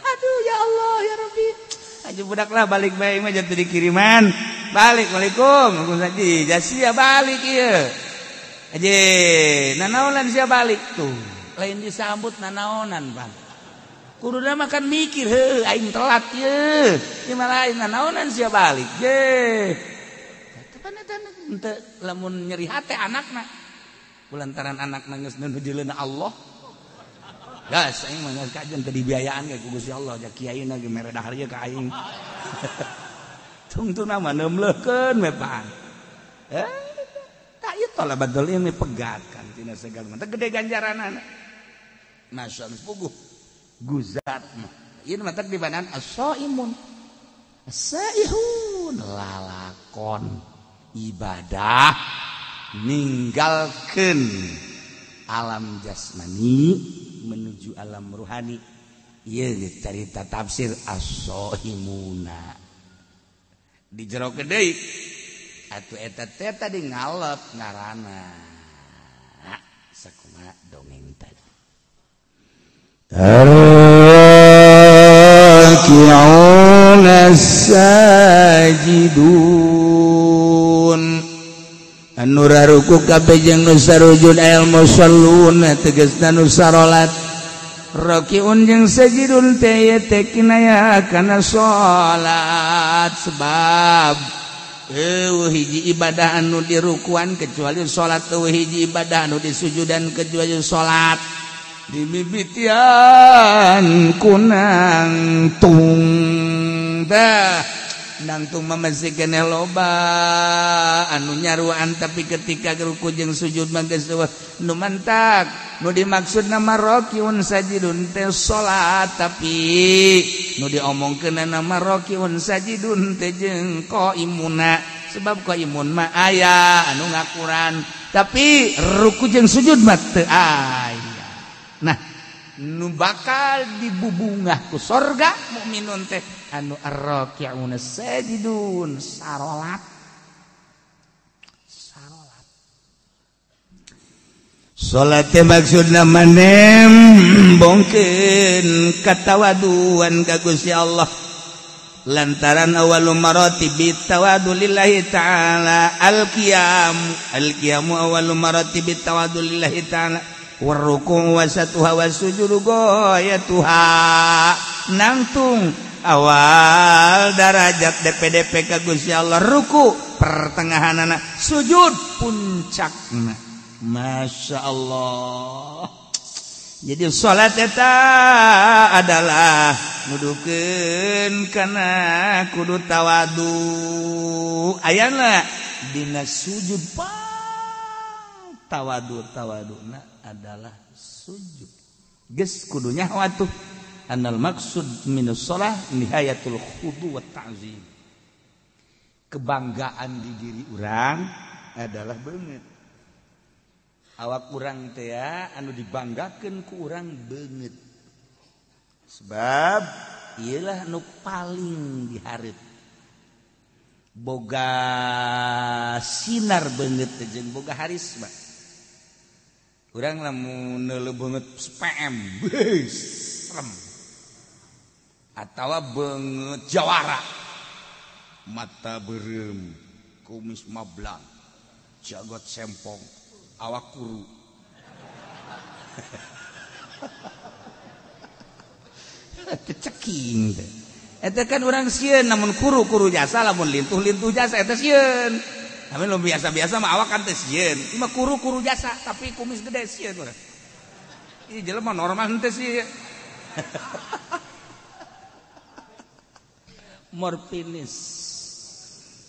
Aduh ya Allah ya Rabbi. Aja budak lah balik bae mah jatuh dikiriman. Balik, waalaikum. Waalaikumsalam. Jasia balik ieu. Aje, nanaonan sia balik tuh. Lain disambut nanaonan, Bang. Kuduna mah kan mikir, heuh aing telat ieu. Ieu mah lain nanaonan sia balik. Je. Tepan eta henteu lamun nyeri hate anakna. Kulantaran anakna geus nu dileuna Allah. Gas aing mah geus kajen teu dibiayaan ge ku Gusti Allah, ja kiaina ge mere dahar ieu ka aing. Tungtuna mah neumleukeun we pan. Tak ieu talabatul ilmi pegat kan tina segala mah gede ganjaranana. Masyaallah puguh guzat mah. Ieu mah teh dibanan as-saimun. As-saihun lalakon. lalakon ibadah ninggalkeun alam jasmani menuju alam ruhani. Ieu carita tafsir as-sohimuna di jero deui atuh eta teh tadi ngalep ngaranna sakumaha dongeng tadi. Arraki'una sajidun anu raruku kabeh jeung nu sarujud al musalluna tegasna nu sarolat. Rakiun jeung sajidun teh teh kinaya kana salat sebab eueuh hiji ibadah anu dirukuan kecuali salat, eueuh hiji ibadah anu disujudan kecuali salat. Dimimitian kunang tung dah nangtung masih keneh loba anu nyaruan tapi ketika ruku jeung sujud mah geus eueuh nu mantak nu dimaksud nama rakiun sajidun teh salat tapi nu diomongkeun nama rakiun sajidun teh jeung qaimuna sebab qaimun mah aya anu ngakuran tapi ruku jeung sujud mah teu aya. Nah nu bakal dibubungah ku sorga mukminun teh anu arraki'una sajidun sarolat sarolat. Salat teh maksudna manembongkeun katawaduan ka Gusti Allah lantaran awwalu maratibi tawadu lillahi ta'ala al-qiyam al-qiyamu awwalu maratibi tawadu lillahi ta'ala warruku wasatuha wasujudu goyatuha. Nangtung awal darajat DPDP ka Gusti Allah ruku pertengahanana sujud puncakna. Masya Allah. Jadi salat eta adalah nudukeun kana kudu tawadu ayana dina sujud pang tawadu tawaduna adalah sujud. Geus kudu nyaho atuh anal maksud minus shalah nihayatul khudu wa ta'zim. Kebanggaan di diri urang adalah beungeut. Awak urang teh anu dibanggakeun ku urang beungeut. Sebab ieulah nu paling dihareup. Boga sinar beungeut teh jeung boga harisma. Urang lamun neuleuh beungeut PM, beuh, serem. Atawa beungeut jawara. Mata beureum, kumis mablang, jagot sempong, awak kuru. Teceking teh. Eta kan urang sieun namun kuru-kuru jasa lamun lintuh-lintuh jasa eta sieun. Tapi lu biasa-biasa mah awak kan teh sieun. Ieu mah kuru-kuru jasa tapi kumis gede sieun urang. Ieu jelema normal henteu sih. Morfinis.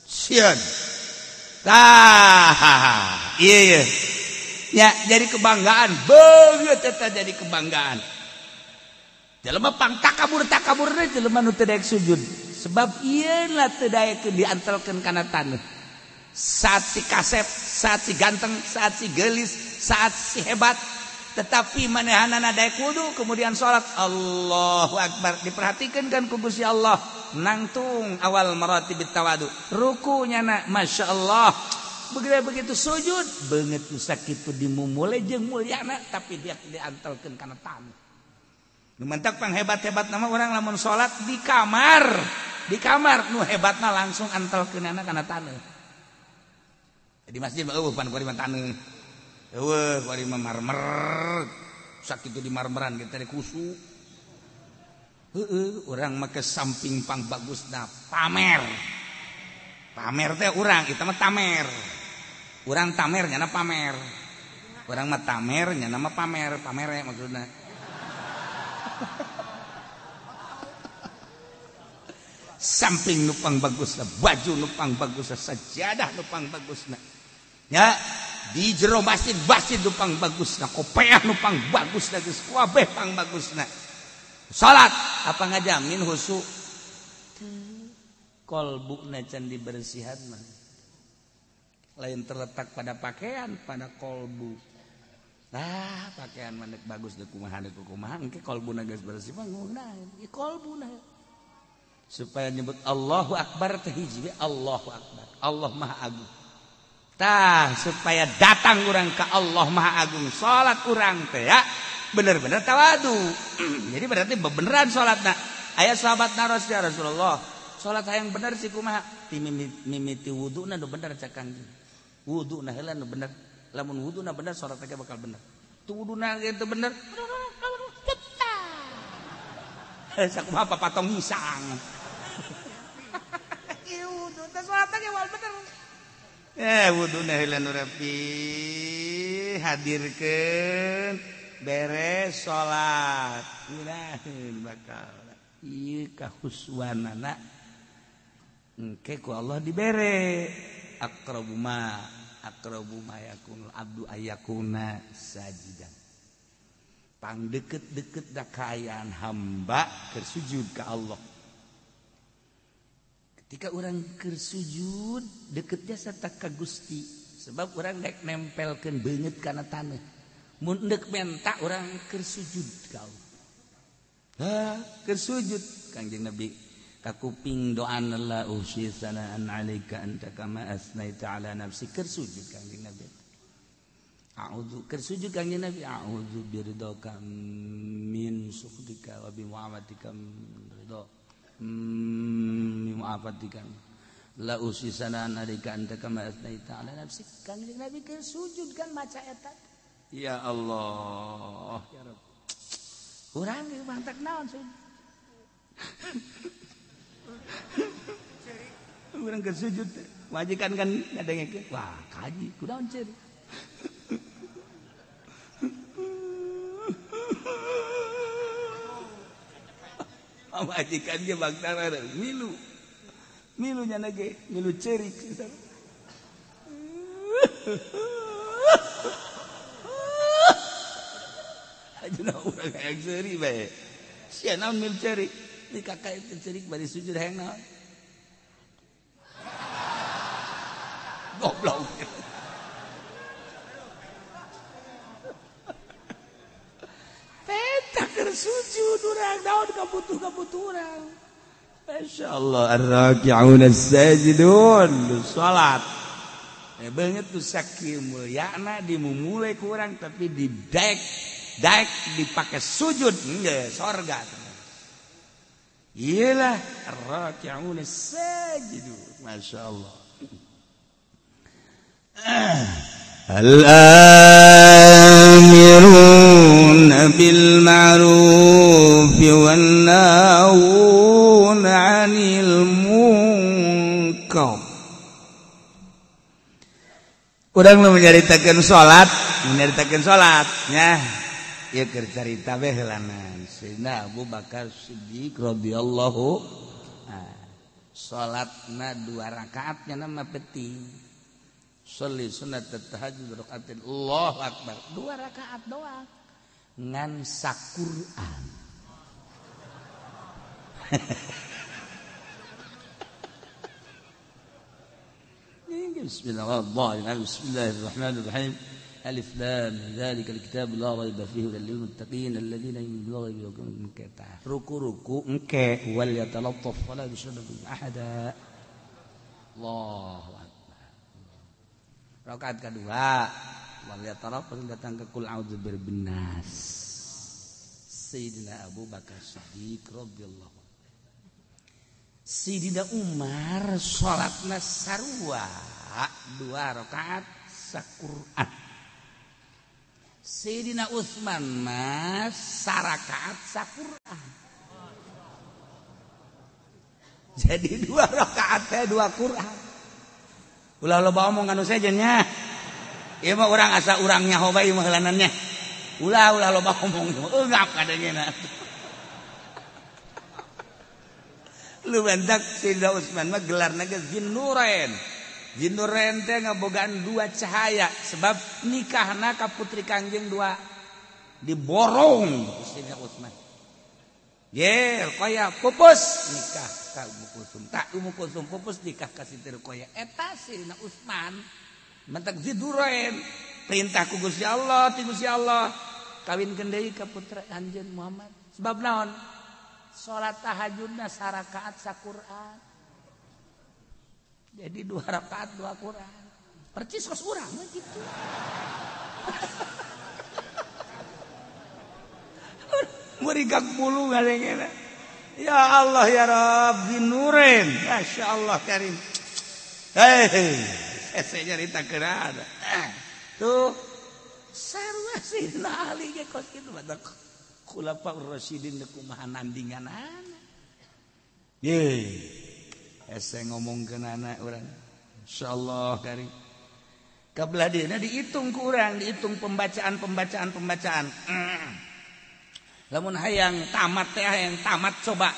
Sieun. Tah, iya iya. Ya, jadi kebanggaan, beungeut eta jadi kebanggaan. Jelema pang takabur-takaburna jelema nu teu daek sujud. Sebab ieu lah teu daekeun diantelkeun kana taneuh. Saat si kasep, saat si ganteng, saat si gelis, saat si hebat, tetapi manehanana daek wudu kemudian salat Allahu Akbar diperhatikan kan ku Gusti Allah nangtung awal maratibit tawadu rukunya na Masya Allah begitu sujud beungeut nu sakitu dimumule jeung mulyana tapi dia diantelkeun kana taneuh. Nu mantak panghebat-hebat nama orang lamun salat di kamar nu hebatna langsung antelkeunana kana taneuh. Di masjid mah eueuh pan kuari mah taneuh. Eueuh kuari mah marmer. Sakitu di marmeran kita teh kusu. Heueuh urang mah ke samping pang bagusna pamer. Pamer teh urang, eta mah tamer. Urang tamer nyana pamer. Urang mah tamer nyana mah pamer, pamere maksudna. Samping nupang bagusna, baju nupang bagusna, sajadah nupang bagusna. Ya, di jero masjid masjid nupang bagusna, kopeah nupang bagusna, geus kabeh pang bagusna. Salat apa ngajamin khusyuk? Kolbuna can dibersihan mah. Lain terletak pada pakaian, pada kolbu. Nah, pakaian manek bagus deuk kumaha deuk kumaha engke kolbuna geus bersih mah ngeunaheun. Ieu kolbuna. Supaya nyebut Allahu Akbar teh hiji we Allahu Akbar. Allah Maha Agung. Tah supaya datang urang ka Allah Maha Agung, salat urang teh ya bener-bener tawadu. Jadi berarti bebeneran salatna. Aya sahabat naros ya Rasulullah, salat hayang bener sih kumaha? Ti mimiti wuduna nu bener cak Kangjeng. Wuduna heula nu bener. Lamun wuduna bener salat teh bakal bener. Tu wuduna ge teu bener. Sakumaha papatong hisang. Ieu wudu teh salat ge wal bener. Wuduna heula nu rapi, hadirkeun beres salat. Ngeunaheun bakal. Ieu kahuswanana engke ku Allah dibere aqrabu ma yakunul abdu ayakuna sajidan. Pang deket-deket da kaayaan hamba keur sujud ka Allah. Ketika orang keur sujud deketnya serta ka Gusti, sebab orang dek nempelkeun beungeut kana taneuh. Mun deuk menta orang keur sujud ka Allah. Ha, keur sujud Kangjeng Nabi ka kuping doana la usi sanaan alaika anta kama asnaita ala nafsi keur sujud Kangjeng Nabi. A'udzu keur sujud Kangjeng Nabi a'udzu biridhaka min sukhtika wa bi mu'afatika ridha min mu'afatika la usi sanaan alaika anta kama asnaita ala nafsi. Kangjeng Nabi keur sujud kan maca eta. Ya Allah ya Rabb. Urang geus mantak naon sujud. Urang keur sujud majikan kan ngadengekeun. Wah, kaji kunaon ceurik. Majikan ge bangtara milu. Milu nya ge, milu ceurik. Ajuna urang hayang seuri bae. Sia naon milu ceurik? Di kakak itu ceurik bari sujud hayang naon? Goblok. Peta keur sujud urang naon kabutuh-kabutuh urang. Masyaallah ar-raki'un as-sajidun salat. Beungeut tu sakieu mulyana dimumule ku urang tapi didek daek dipakai sujud enggak sorga. Iyalah ar-raki'un as-sajidun. Masyaallah. Al-amiruna bil ma'ruf wan nahuna 'anil munkar. Urang nu menyaritakeun salat, menyaritakeun salat nya. Ieu keur carita we heulanan. Sayyidina Abu Bakar Siddiq radhiyallahu salatna 2 rakaat nya mah penting. Sholli sunat tahajud rakaatin Allahu akbar. 2 rakaat doang. Ngan saquran. Bismillahirrahmanirrahim. Bismillahirrahmanirrahim. Alif lam dzalikal kitab la raiba fihi hudal lil muttaqin alladziina yu'minuuna bil ghaibi wa yuqimuna ruku-ruku engke wal yatalattaf wala yushriku bihi ahada. Allahu akbar. Rakaat kedua wal yatalattaf datang ke kul a'udzu birabbin nas. Sayyidina Abu Bakar Siddiq radhiyallahu anhu. Sayyidina Umar salatna sarua 2 rakaat saquran. Sayyidina Utsman mah sarakaat saquran. Jadi 2 rakaat teh 2 Quran. Ulah loba omong anu sejen nya. Ieu mah urang asa urang nyaho bae mah heulanannya. Ulah ulah loba omong eungap kadangena. Lu bentak Sayyidina Utsman mah gelarna ge Zinnurain. Zinnurain teh ngabogaan 2 cahaya sebab nikahna ka putri Kangjeng 2 diborong Sayyidina Utsman. Ye, Ruqayyah pupus nikah ka Ummu Kulsum. Tak Ummu Kulsum pupus nikah ka Siti Ruqayyah. Eta Sayyidina Utsman Mantak zidurain perintah ku Gusti Allah ti Gusti Allah kawinkeun deui ka putra anjeun Muhammad. Sebab naon? Salat tahajudna sarakaat saquran. Jadi 2 rakaat 2 Quran. Percis kos urang mah kitu. Merigak bulu ngadengena. Ya Allah ya Rabbi nurin. Masya Allah karim. Hei, saya nyarita kerana. Tuh, sarua Sayyidina Ali ge kos kitu batak Khulafaur Rasyidin kumaha nandinganana. Ye. Hese ngomongkeun anak urang. Insyaallah karim. Kabelah dieuna dihitung ku urang, dihitung pembacaan. Lamun hayang tamat teh hayang tamat coba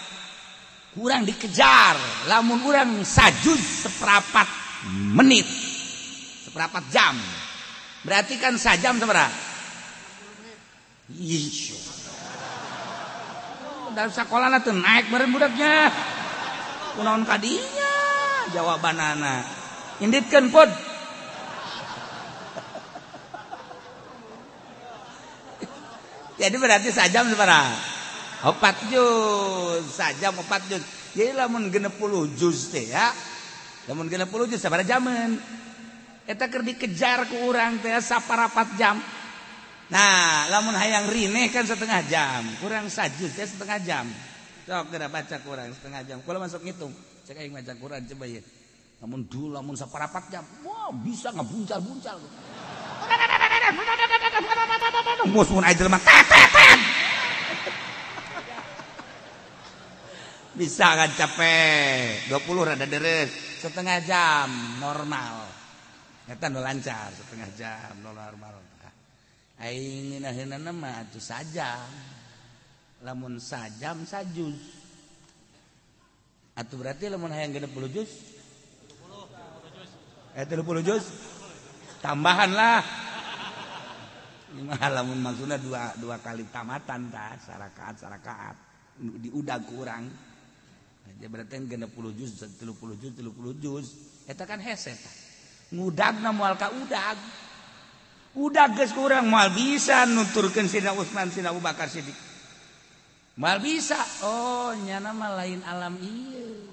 kurang dikejar. Lamun urang sajuz seperempat menit, seperempat jam, berarti kan sajam sabaraha? Ih, dalam sekolah tuh naik meureun budaknya. Kunaon kadinya jawabanana. Inditkeun pod. Jadi berarti sajam sabaraha? 4 juz, sajam 4 juz. Jadi lamun 60 juz teh ya. Lamun 60 juz sabaraha jaman? Eta keur dikejar ku urang teh saparapat jam. Nah, lamun hayang rineh kan setengah jam, kurang sajuz teh setengah jam. Sok geura baca kurang setengah jam. Kula masuk ngitung, cek aing maca Quran coba ieu. Lamun dulu lamun saparapat jam, wah bisa ngebuncal-buncal. Mus mun aja jelema tet. Bisa kan capek 20 rada deres setengah jam normal. Eta nu lancar setengah jam normal. Aing ngeunaheunana mah atuh sajam. Lamun sajam sajuz. Atuh berarti lamun hayang 60 juz 30 juz tambahan lah. Lamun maksudna dua kali tamatan tah sarakaat diudag ku urang. Jadi berarti 60 juz 30 juz 30 juz eta kan hese tah. Ngudagna moal ka udag. Udag geus ku urang moal bisa nuturkeun Sidina Utsman Sidina Abu Bakar Siddiq. Moal bisa. Oh nyana mah lain alam ieu.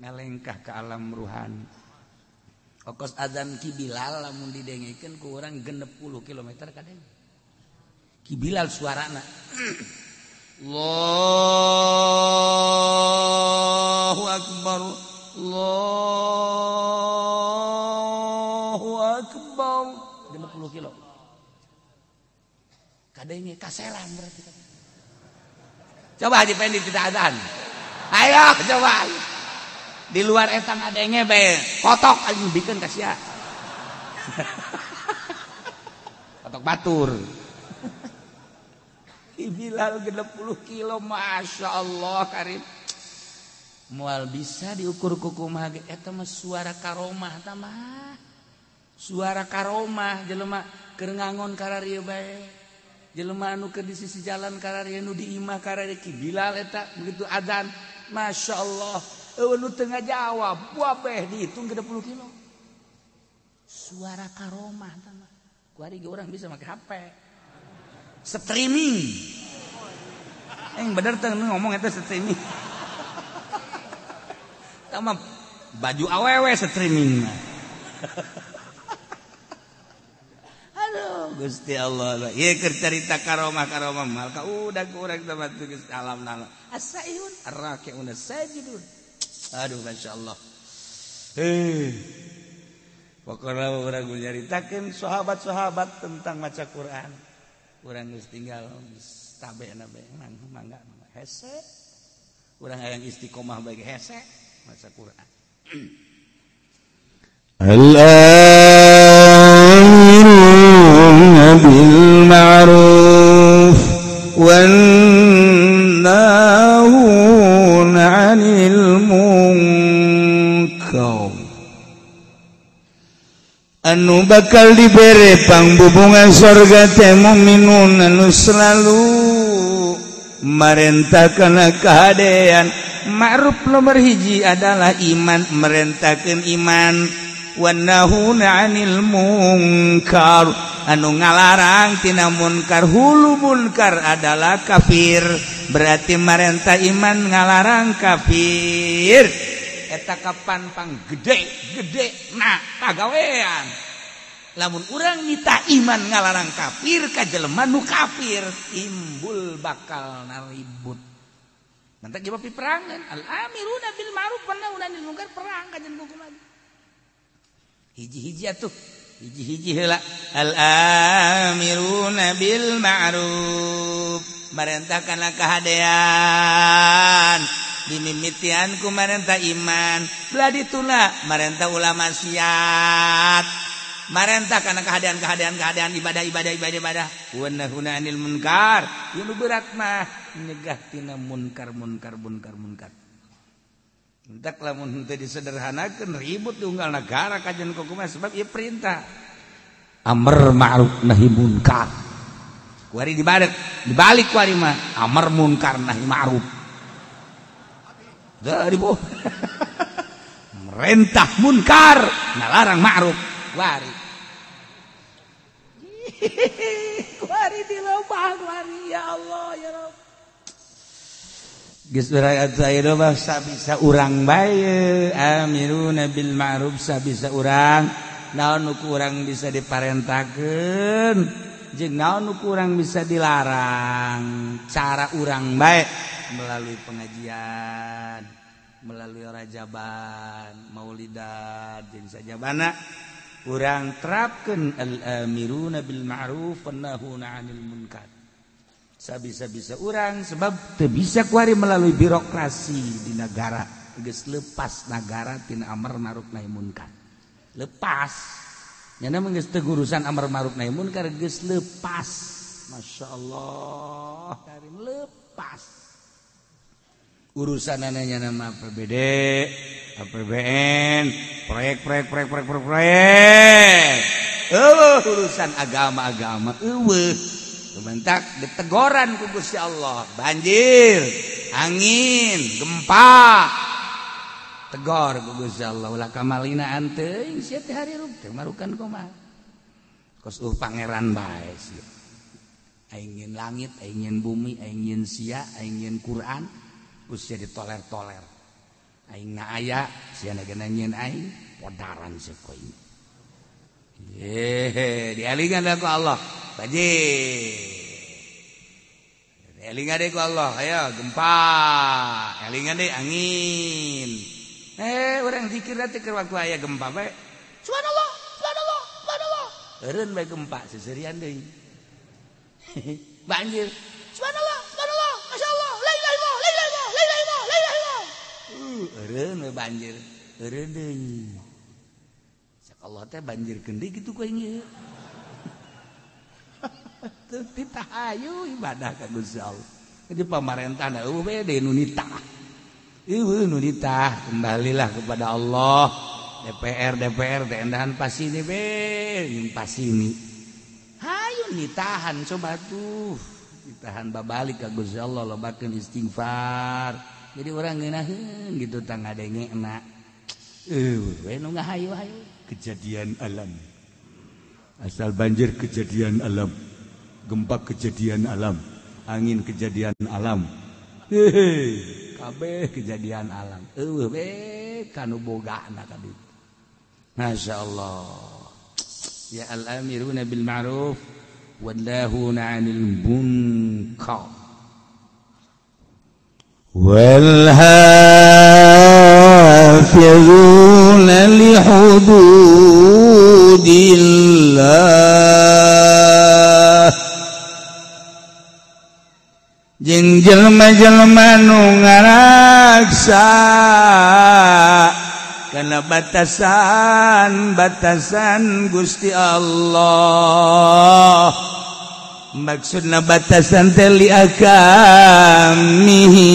Ngalengkah ka alam ruhani. Okos azan Ki Bilal lamun didengekeun ku urang 60 km kadeng. Ki Bilal suarana. Allahu akbar. Allahu akbar. 60 kilo. Kadenge kaseran berarti. Coba Haji Pendi tidak azan. Ayo coba. Di luar etang adenge bae kotok anjing bikeun ka sia. Kotok batur. Ki Bilal 60 kilo Masya Allah karim. Moal bisa diukur ku kumaha ge eta mah suara karomah ta mah. Suara karomah jelema keur ngangon kararieu bae. Jelema anu keur di sisi jalan kararieu nu di imah kararieu Ki Bilal eta begitu adzan Masya Allah. Nu tengah jawab, wabeh dihitung 60 kilo. Suara karomah tama. Kuari ge urang bisa make HP. Streaming. Yang bener teh ngomong eta streaming. Tama baju awewe streaming mah. Aduh, Gusti Allah. Ieu keur carita karomah-karomah mal ka udah ku urang teh Gusti alam nala. Asaihun arraki'un sajidun. Aduh Masya Allah. Pokoknya orang nyaritakan sahabat-sahabat tentang maca Quran. Urang geus tinggal tabe nabe mangga hese. Urang hayang istiqomah bae hese maca Quran. Al-amiruna bil ma'ruf wan nahuna 'anil munkar. Anu bakal dibere pangbubungan sorga teh mukminun anu selalu marentakeun kahadean. Ma'ruf nomor hiji adalah iman, merentakeun iman. Wan nahuna 'anil munkar anu ngalarang tina munkar. Hulu munkar adalah kafir, berarti marentah iman ngalarang kafir. Eta kapan pang gede-gede nah pagawean. Lamun urang nita iman ngalarang kafir ka jelema nu kafir timbul bakal naribut. Mantak jawab peperangan al amiruna bil ma'ruf wan nahuna 'anil munkar, perang ka jeung hukum lagi. Hiji-hiji atuh, hiji-hiji heula al amiruna bil ma'ruf marentahkanlah kahadean dimimitian ku marentah iman, belah dituna marentah ulama maksiat, marentah kana kahadean-kahadean kahadean ibadah-ibadah ibadah-ibadah. Wa nahuna 'anil munkar ieu nu berat mah nyegah tina munkar munkar munkar munkar. Entak lamun henteu disederhanakeun ribut unggal negara kajian kumaha sebab ieu perintah amar ma'ruf nahi munkar. Kuari dibalik, dibalik kuari mah amar munkar nahi ma'ruf. Dari bu merentah munkar ngalarang ma'ruf kuari. Kuari dilobah kuari ya Allah ya Rabb. Geus rakyat saya mah sabisa urang bae amiruna bil ma'ruf sabisa urang naon nu kurang bisa diparentakeun jeung naon nu kurang bisa dilarang cara urang bae melalui pengajian melalui rajaban maulidan jeung sajabana urang terapkeun al amiruna bil ma'ruf wan nahuna 'anil munkar. Sabisa-bisa urang sebab teu bisa kuari melalui birokrasi di negara geus lepas negara tina amar ma'ruf nahi munkar. Lepas nyana mah geus teu urusan amar ma'ruf nahi munkar geus lepas. Masya Allah karim lepas urusanana nyana mah APBD, APBN, proyek proyek proyek proyek proyek proyek. Urusan agama-agama eueuh. Bentak ditegoran ku Gusti Allah, banjir, angin, gempa. Tegor ku Gusti Allah, ulah kamalina teuing sia teh harirup teh marukan kumaha. Kos pangeran bae sia. Aing nyeun langit, aing nyeun bumi, aing nyeun sia, aing nyeun Quran, ku sia ditoler-toler. Aing na aya, sia na nyeun aing, podaran sia ku aing. Ye, dialingan ku Allah. Banjir. Elingan deh ku Allah, ayo gempa. Elingan deh angin. Orang zikir teh keur waktu aya gempa bae. Subhanallah, subhanallah, subhanallah. Eureun bae gempa seserian deui. Banjir. Subhanallah, subhanallah, masyaallah, la ilaha illallah, la ilaha illallah, la ilaha illallah, la ilaha illallah. Eureun bae banjir, eureun deui. Cak Allah teh banjir keun deui kitu ku aing ieu. Titahayu ibadah ka Gusti Allah. Jadi pamarentah eueuh we deui nu nitah. Eueuh nu nitah, kembalilah kepada Allah. DPR DPR teh endahan pasini be, jeung pasini. Hayu nitahan coba tuh. Ditahan babalik ka Gusti Allah lobakeun istighfar. Jadi urang ngeunaheun gitu tah ngadengena. Eueuh we nu ngahayu-hayu kejadian alam. Asal banjir kejadian alam. Gempa kejadian alam, angin kejadian alam, hehe, kabeh kejadian alam. Eueuh we kanu bogana ka ditu. Masya Allah. Ya al-amiruna bil ma'ruf wan nahuna 'anil munkar. Wal hafizuna li hududillah. Jeung jelema-jelema nu ngaraksa kana batasan-batasan Gusti Allah. Maksudna batasan teh li akamihi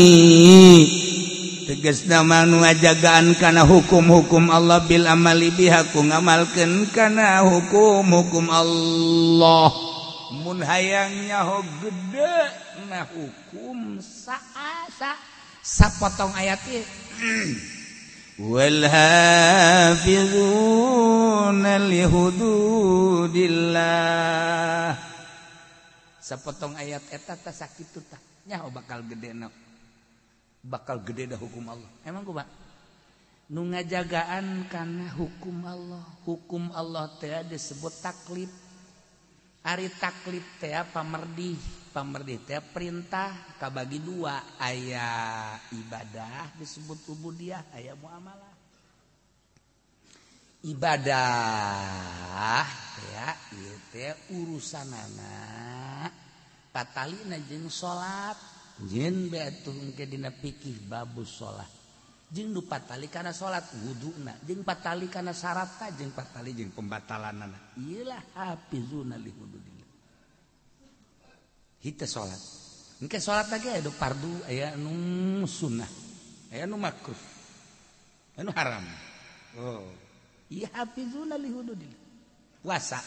tegasna mah nu ngajagaan kana hukum-hukum Allah bil amali biha ku ngamalkeun kana hukum-hukum Allah. Mun hayang nyaho gede nah hukum sa sapotong ayat ieu. Wal hafizuna li hududillah. Sapotong ayat eta tah sakitu tah nyaho bakal gede na. Bakal gede dah hukum Allah. Emang kumaha? Nu ngajagaan kana hukum Allah. Hukum Allah teh disebut taklif. Ari taklif teh pamerdih. Pamerdih teh perintah kabagi dua, aya ibadah disebut ubudiyah, aya muamalah. Ibadah teh ieu teh urusanana patalina jeung salat. Jeung bae atuh engke dina fikih babus salat. Jeung nu patali kana salat wuduna, jeung patali kana syaratna, jeung patali jeung pembatalanana. Ieu lah hafizuna li hududillah. Hita salat. Engke salat lagi aya nu fardu, aya nu sunnah, aya nu makruh, aya nu haram. Oh. Ieu hafizuna li hududillah. Puasa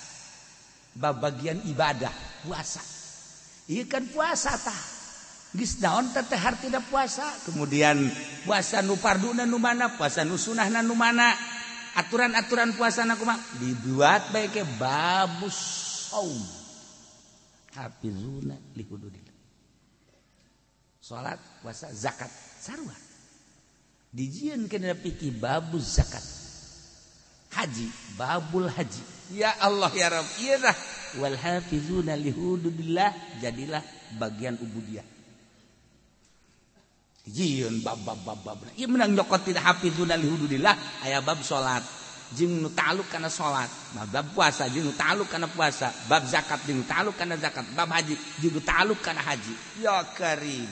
bab bagian ibadah, puasa. Ieu kan puasa tah. Geus naon teh hartina puasa, kemudian puasa nu farduna nu mana, puasa nu sunahna nu mana, aturan-aturan puasana kumaha dibuat bae ke babus saum. Hafizuna li hududillah. Salat, puasa, zakat sarua. Dijieun kana fikih babuz zakat. Haji, babul haji. Ya Allah ya Rabb, ieu tah wal hafizuna li hududillah jadilah bagian ubudiyah. Jieun bab bab bab bab. Ieu menang nyokot tidak hafizuna li hududillah aya bab salat jeung nu ta'alluq kana salat, bab puasa jeung nu ta'alluq kana puasa, bab zakat jeung nu ta'alluq kana zakat, bab haji jeung nu ta'alluq kana haji. Ya Karim.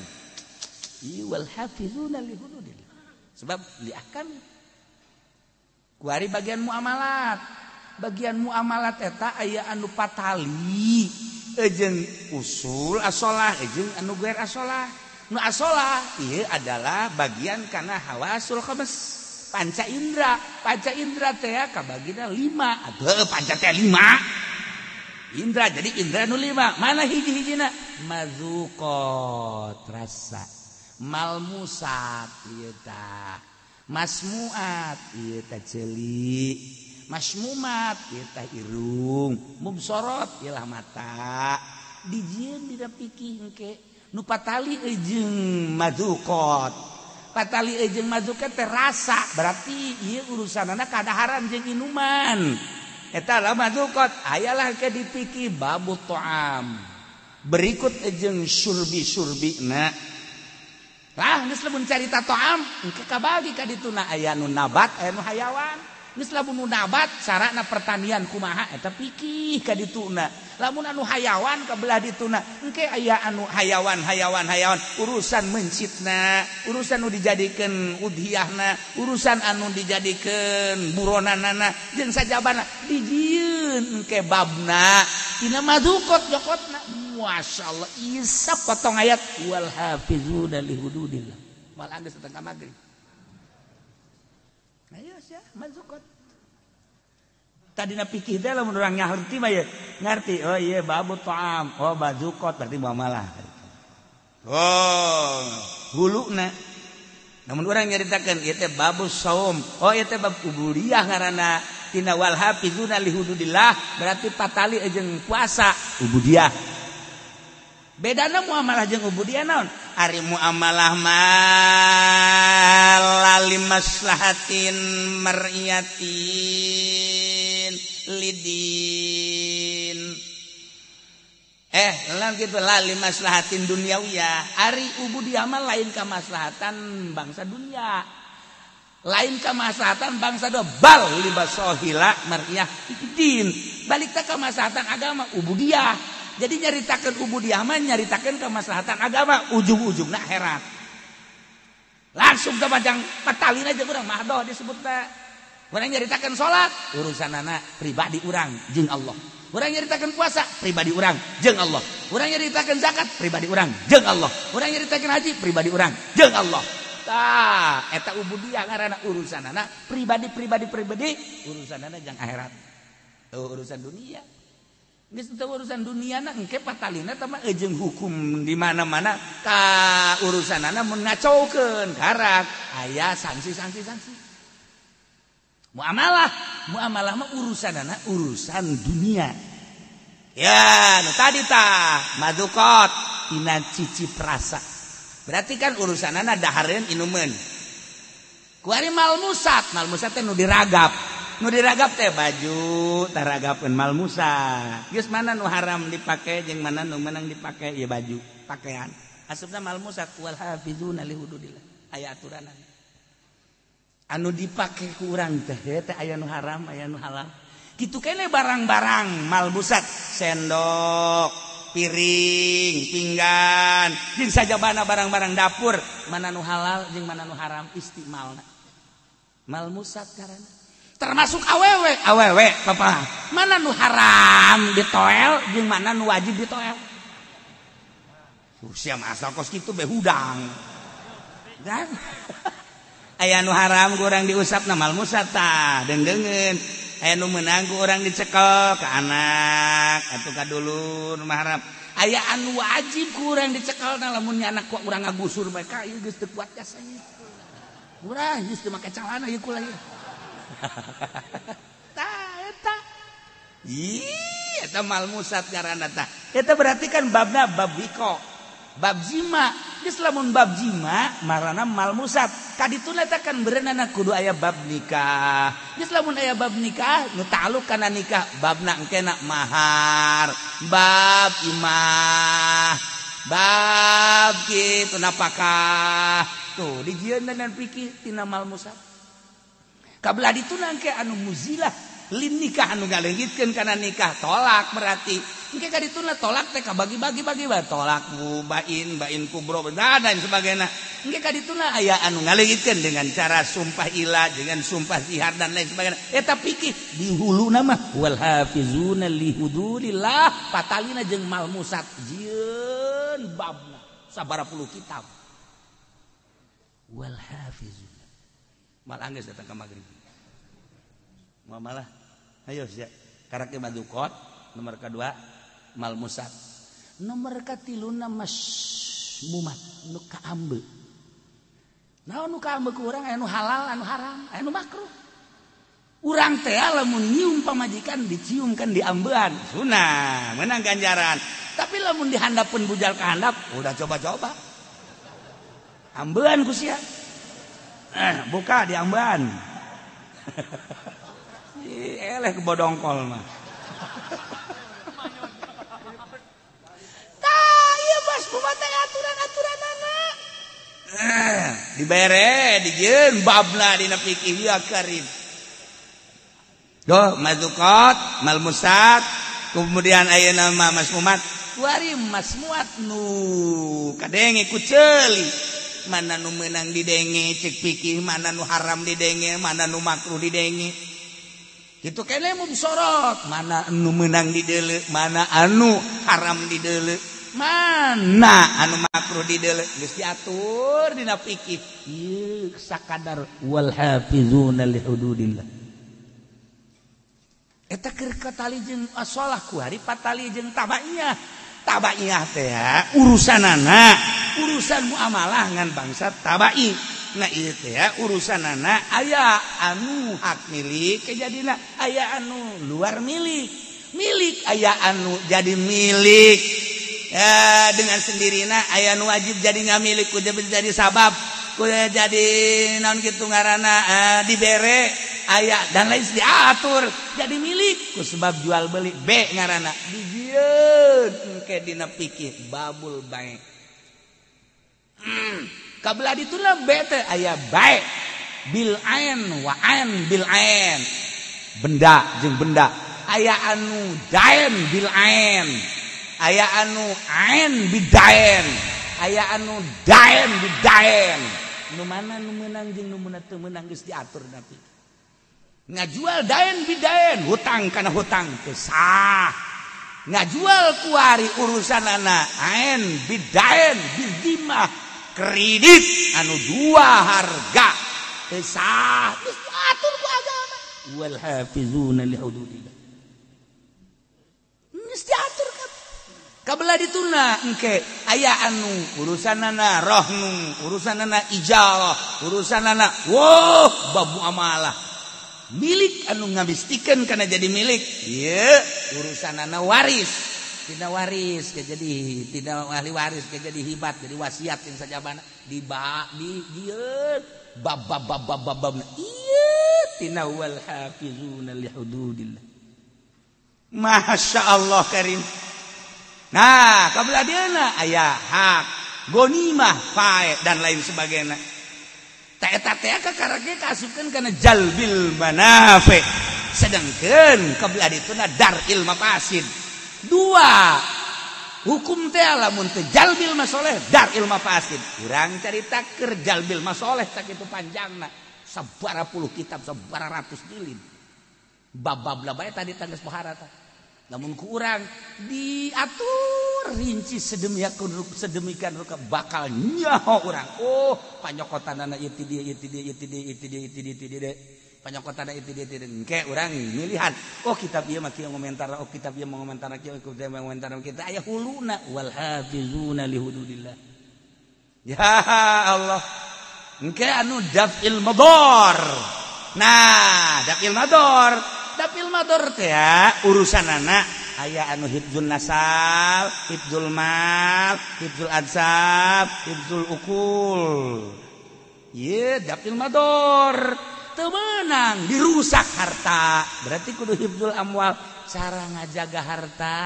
Ieu wal hafizuna li hududillah. Sebab li ahkam. Kuari bagian muamalat. Bagian muamalat eta aya anu patali jeung usul asolah jeung anu guer asolah. Nu asolah ieu adalah bagian kana hawasul khams, panca indra. Panca indra teh kabagina 5. Atuh panca teh 5. Indra jadi indra nu 5. Mana hiji-hijina? Mazuqat rasa, malmusat ieu tah, masmuat ieu tah ceuli, masmumat ieu tah irung, mubsorot ieu lah mata. Dijieun dina pikih engke nu patali jeung mazukot. Patali jeung mazukot teh rasa, berarti ieu urusanana kadaharan jeung inuman. Eta lah mazukot, ayalah ke dipikir babu ta'am. Berikut jeung surbi-surbina. Lah geus lamun carita ta'am, engke kabagi ka dituna aya nu nabat, aya nu hayawan. Geus lamun nu nabat carana pertanian kumaha eta pikih ka dituna. Lamun anu hayawan ka belah dituna, engke aya anu hayawan hayawan hayawan urusan mencitna, urusan nu dijadikeun udhiyahna, urusan anu dijadikeun buronanana jeung sajabana dijieun engke babna tina mazukot jokotna. Masyaallah isap potong ayat wal hafizuna li hududillah. Malah geus datang ka magrib. Ayo sia mazukot. Tadina pikir teh lamun urang ngarti mah ye, ngarti oh ieu babu ta'am, oh bazukot berarti muamalah. Oh, huluna. Namun urang nyaritakeun ieu teh babu saum, oh ieu teh bab ubudiyah ngaranna tina wal hafizuna li hududillah berarti patali jeung puasa ubudiyah. Bedana muamalah jeung ubudiyah naon? Ari muamalah mah lali maslahatin mar'iyatin lidin. Lain gitu lali maslahatin duniawiyah. Ari ubudiyah mah lain kamaslahatan bangsa dunia. Lain kamaslahatan bangsa do bal libasohila mar'iyah din. Balik teh kamaslahatan agama ubudiyah. Jadi nyaritakeun ubudiyah mah nyaritakeun kemaslahatan agama ujung-ujungna akhirat. Langsung ke panjang patalin aja urang mahdoh disebutna. Urang nyaritakeun salat urusanana pribadi urang jeung Allah. Urang nyaritakeun puasa pribadi urang jeung Allah. Urang nyaritakeun zakat pribadi urang jeung Allah. Urang nyaritakeun haji pribadi urang jeung Allah. Tah eta ubudiyah ngaranna urusanana pribadi pribadi pribadi urusanana jeung akhirat. Urusan dunia. Geus teu urusan dunia na engke patalina teh mah jeung hukum di mana-mana ka urusanana mun ngacaukeun karak aya sanksi-sanksi sanksi. Muamalah, muamalah mah urusanana urusan dunia. Ya, nu tadi tah madukot tina cicip rasa. Berarti kan urusanana dahareun inumeun. Kuari malmusat, malmusat teh nu diragap. Nu diragap teh baju, taragapeun malmusat. Geus mana nu haram dipake jeung mana nu meunang dipake ieu baju, pakaian. Asupna malmusat wal hafizuna li hududillah. Aya aturanana. Anu dipake ku urang teh teh aya nu haram, aya nu halal. Kitu kene barang-barang malmusat, sendok, piring, pinggan, jeung sajabana barang-barang dapur, mana nu halal jeung mana nu haram istimalna. Malmusat karana. Termasuk awewe, awewe papa. Mana nu haram ditoel jeung mana nu wajib ditoel. Sia asal kos kitu be hudang. Dan aya nu haram ku urang diusapna malmusat tah, deungdeungeun. Aya nu meunang ku urang dicekel ka anak atuh ka dulur mah haram. Aya anu wajib ku urang dicekelna lamun nya anak ku urang ngagusur bae ka ieu geus teu kuat jasanya. Urang geus teu make calana ieu kula ieu. Tah eta. Ih, eta malmusat ngaranna tah. Eta berarti kan babna bab wiko, bab jima. Geus lamun bab jima marana malmusat. Kadituna teh kan berenana kudu aya bab nikah. Geus lamun aya bab nikah nu ta'alluq kana nikah babna engkena mahar, bab imah, bab kitu napakah. Tuh dijieun dan pikir tina malmusat. Kabelah dituna engke anu muzilah lin nikah anu ngaleungitkeun kana nikah tolak berarti. Engke ka dituna tolak teh kabagi-bagi-bagi bae tolak bain bain kubro dan lain sebagainya. Engke ka dituna aya anu ngaleungitkeun dengan cara sumpah ilah dengan sumpah zihar dan lain sebagainya. Eta pikir di huluna mah wal hafizuna li hududillah patalina jeung malmusat jieun babna sabaraha puluh kitab. Wal hafizuna. Mal anggeus datang ka magrib. Muamalah. Ayo sia. Karake madukot nomor kedua malmusat. Nomor katiluna masmumat nu kaambe. Naon nu kaambe ku urang aya nu halal, anu haram, aya nu makruh. Urang teh lamun nyium pamajikan dicium kan diambean, sunah, menang ganjaran. Tapi lamun dihandapeun bujal ka handap, udah coba-coba. Ambean ku sia. Buka diambean. Eleh kebodongkol mah. Tah ieu bos kumaha teh aturan-aturanana. Dibere dijieun babna dina fikih ya karim. Doh mazukot malmusat kemudian ayeuna mah masmumat kuari masmuat nu kadenge ku ceuli. Mana nu meunang didenge cek fikih, mana nu haram didenge, mana nu makruh didenge. Kitu kene mubsorot, mana anu meunang dideuleu, mana anu haram dideuleu, mana anu makruh dideuleu, geus diatur dina fikih. Ieu sakadar wal hafizuna li hududillah. Eta keur katali jeung asolah kuari patali jeung tabaiyah. Tabaiyah teh urusanana, urusan muamalah ngan bangsa tabai. Nah ieu teh urusanana aya anu hak milik kejadina, aya anu luar milik. Milik aya anu jadi milik ya, dengan sendirina aya anu wajib jadi ngamilik kudu jadi sabab, kudu jadi naon kitu ngaranna dibere aya dan lain diatur jadi milik ku sebab jual beli B ngaranna dijieun engke dina pikir babul bae. Kabelah dituna B teh aya bae bil ain wa ain bil ain, benda jeung benda, aya anu daen bil ain, aya anu ain bidaen, aya anu daen bidaen. Nu mana nu meunang jeung nu teu meunang geus diatur tapi ngajual daen bidaen hutang kana hutang teu sah. Ngajual kuari urusanana ain bidaen bidimah kredit anu dua harga teu sah, geus diatur ku agama. Wal hafizuna li hududillah geus diatur kabelah dituna engke aya anu urusanana rohnu, urusanana ijarah, urusanana wah bab muamalah. Milik anu ngamistikeun kana jadi milik. Ieu urusanana waris. Tidak waris ke jadi tidak ahli waris ke jadi hibat jadi wasiat yang sajabana di ba di dieu bab bab bab bab bab, bab. Ieu tina wal hafizuna li hududillah. Masya Allah karim. Nah, kabelah dieuna aya hak gonimah fae dan lain sebagainya. Ta eta teh kakara ge kaasupkeun kana jalbil manafi. Sedangkeun kabelah dituna daril mafasid. Dua hukum teh lamun teh jalbil masoleh daril mafasid. Urang carita keur jalbil masoleh sakitu panjangna sabaraha puluh kitab sabaraha ratus jilid. Bab-bab lah bae tadi tangges pohara tah. Lamun ku urang diatur rinci sedemikian rupa bakal nyaho urang. Oh, panyokotanana ieu ti dieu ieu ti dieu ieu ti dieu ieu ti dieu ieu ti dieu ti dieu. Panyokotanana ieu ti dieu ti dieu. Engke urang milihan. Oh, kitab ieu mah kieu ngomentar, oh kitab ieu ngomentar kieu, kitab ieu ngomentar kita aya huluna wal hafizuna li hududillah. Ya Allah. Engke anu daf'il madar. Nah, daf'il madar. Daf'il madar teh urusanana aya anu hifdzul nasab, hifdzul mal, hifdzul ansab, hifdzul ukul. Ieu daf'il madar. Teu meunang dirusak harta. Berarti kudu hifdzul amwal. Cara ngajaga harta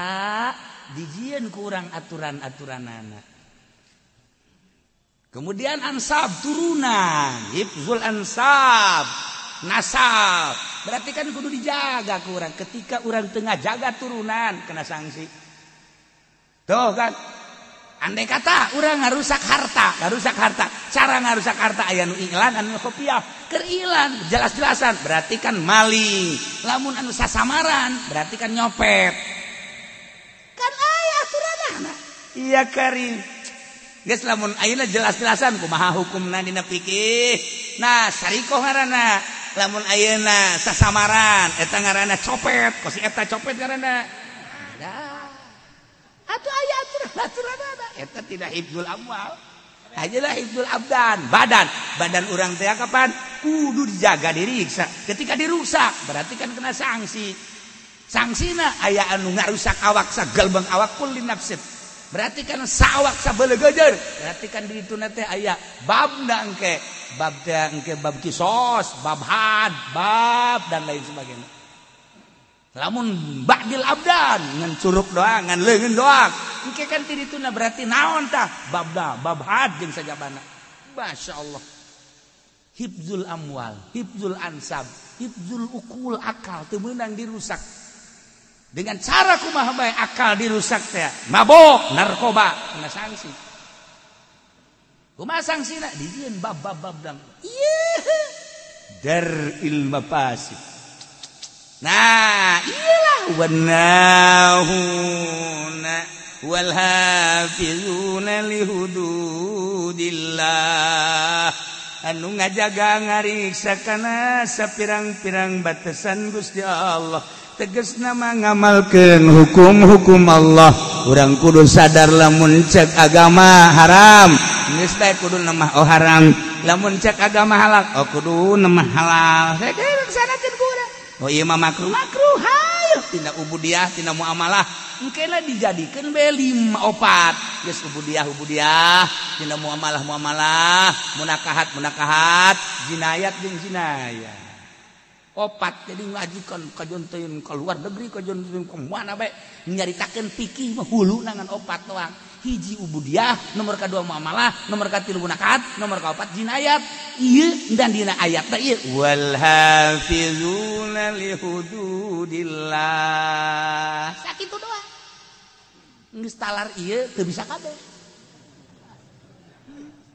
dijieun ku urang aturan-aturanana. Kemudian ansab turunan, hifdzul ansab, nasab. Berarti kan kudu dijaga ku urang. Ketika urang teu ngajaga turunan kena sanksi. Tuh kan. Andai kata urang ngarusak harta, ngarusak harta. Cara ngarusak harta aya nu iklan anu kopiah. Keur ilan jelas-jelasan berarti kan maling. Lamun anu sasamaran berarti kan nyopet. Kan aya aturanana. Iya karim. Geus lamun ayeuna jelas-jelasan kumaha hukumna dina fikih. Nah, sarikoh ngaranna. Lamun ayeuna sasamaran eta ngaranna copet, kos eta copet ngaranna. Nah. Atuh aya aturan-aturanana. Eta tidak hifdzul amwal. Ajalah hifdzul abdan, badan. Badan urang teh kapan kudu dijaga diriksa. Ketika dirusak berarti kan kena sanksi. Sanksina aya anu ngarusak awak sagalbang awak kulli nafsin. Berarti kan sawak sabelegejer. Berarti kan di dituna teh aya babna engke, bab teh engke bab kisos, bab had, bab dan lain sebagainya. Lamun ba'dil abdan ngan curug doang, ngan leungeun doang. Engke kan ti dituna berarti naon tah? Babda, bab had jeung sajabana. Masyaallah. Hifdzul amwal, hifdzul ansab, hifdzul ukul akal teu meunang dirusak. Dengan cara kumaha bae akal dirusak teh, mabok, narkoba, kena sanksi. Kumaha sanksina? Dijieun bab-bab dang. Ieu daril mafasid. Nah, iyalah wanahuna wal hafizuna li hududillah. Anu ngajaga ngariksa kana sapirang-pirang batasan Gusti Allah. Tegasna mah ngamalkeun hukum-hukum Allah. Urang kudu sadar lamun cek agama haram, geus bae kudu nemah oh haram. Lamun cek agama halal, oh kudu nemah halal. Laksanakeun ku urang. Oh ieu mah makruh, makruh hayu tina ubudiah, tina muamalah. Engkena dijadikeun bae 5 4. Geus ubudiah, ubudiah, tina muamalah, muamalah, munakahat, munakahat, jinayat jeung jinayat. Opat jadi ngajikan kajonteun ka luar negeri kajonteun ka mana bae nyaritakeun fikih mah huluna ngan opat doang. Hiji ubudiah, nomor kadua muamalah, nomor katilu munakahat, nomor kaopat jinayat. Ieu dan dina ayat teh ieu wal hafizuna li hududillah. Sakitu doang. Geus talar ieu teu bisa kabeh.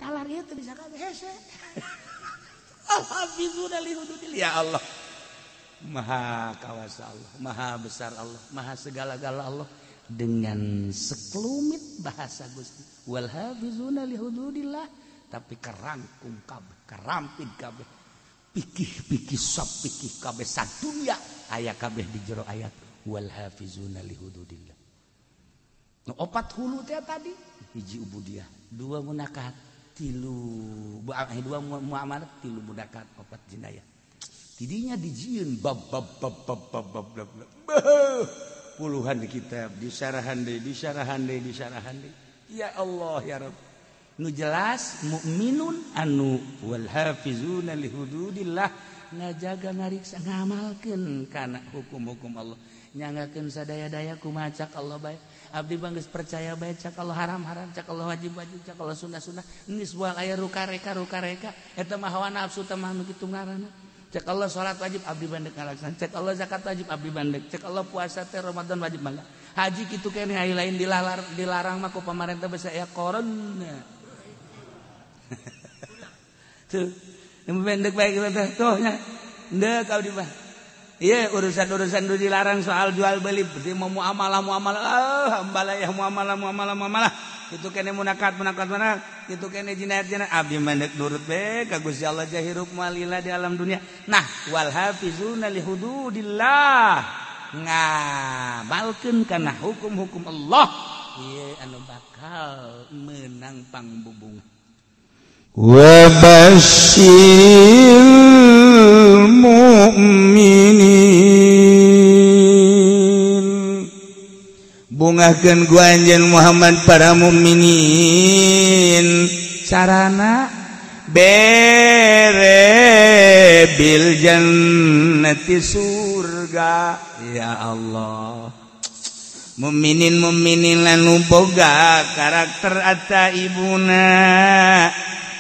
Talar ieu teu bisa kabeh hese. Al hafizuna li hududillah. Ya Allah. Maha kawasa Allah, maha besar Allah, maha segala-gala Allah. Dengan sekelumit bahasa Gusti wal hafizuna li hududillah, tapi kerangkum kabeh, kerampit kabeh, pikih-pikih sop pikih kabeh sadunya aya kabeh di jero ayat wal hafizuna li hududillah. Nu opat hulu teh tadi, hiji ubudiah, dua munakahat, tilu dua muamalah, tilu munakahat, opat jinayah. Tidinya dijieun bab bab bab bab bab bab bab. Puluhan kitab disyarahan deui, disyarahan deui, disyarahan deui. Ya Allah ya Rabb. Nu jelas mukminun anu wal hafizuna li hududillah, ngajaga ngariksa ngamalkeun kana hukum-hukum Allah. Nyangakeun sadaya-daya kumaha cak Allah bae. Abdi bang geus percaya bae cak Allah haram-haram, cak Allah wajib-wajib, cak Allah sunnah-sunnah. Geus buang aya rukareka-rukareka eta mah hawa nafsu teh mah nu kitu ngaranna. Cek Allah salat wajib abdi bandek ngalaksan, cek Allah zakat wajib abdi bandek, cek Allah puasa teh Ramadan wajib mangga. Haji kitu keneh aya lain dilarang mah ku pamarentah basa aya corona. Tuh, nu bandek bae kitu teh tuh nya. Ndek abdi mah. Ieu urusan-urusan nu dilarang soal jual beli, berarti mau muamalah muamalah, ah ambalayah muamalah muamalah muamalah. Kitu keneh munakat munakat mana, kitu keneh jinayat jinayat abdi mandek nurut be ka Gusti Allah jahirup malila di alam dunia. Nah, wal hafizuna li hududillah, ngamalkeun kana hukum-hukum Allah, ieu anu bakal menang pangbubung. Wa basyiril mu'minin, bungahkeun ku anjeun Muhammad para mukminin. Carana bere bil jannati surga. Ya Allah, mukminin mukminin lanu boga karakter ataibuna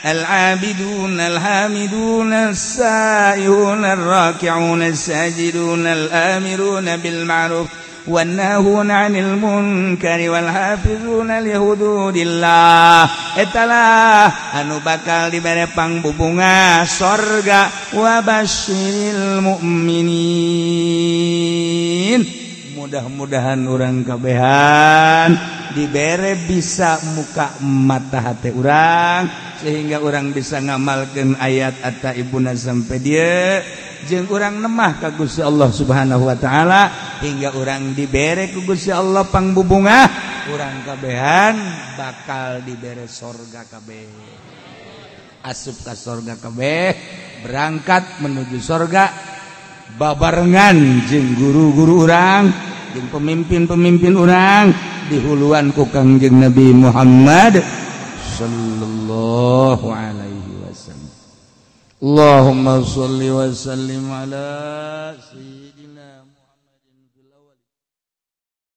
al-abidun al-hamidun as-saihun ar-raki'un as-sajidun al-amirun bil ma'ruf wan-nahun 'anil munkari wal hafizuna li hududillah. Etalah anu bakal dibere pangbubunga sorga. Wa basyiril mu'minin. Mudah-mudahan urang kabehan dibere bisa muka mata hati urang sehingga urang bisa ngamalkeun ayat at-taibuna sampai dia jeung urang nemah ka Gusti Allah Subhanahu wa taala hingga urang dibere ku Gusti Allah pangbubungah, urang kabehan bakal dibere sorga kabeh, asup ka sorga kabeh, berangkat menuju sorga babarengan jeung guru-guru urang, jeung pemimpin-pemimpin urang dihuluan ku Kangjeng Nabi Muhammad sallallahu alaihi wasallam. Allahumma sholli wa sallim ala sayyidina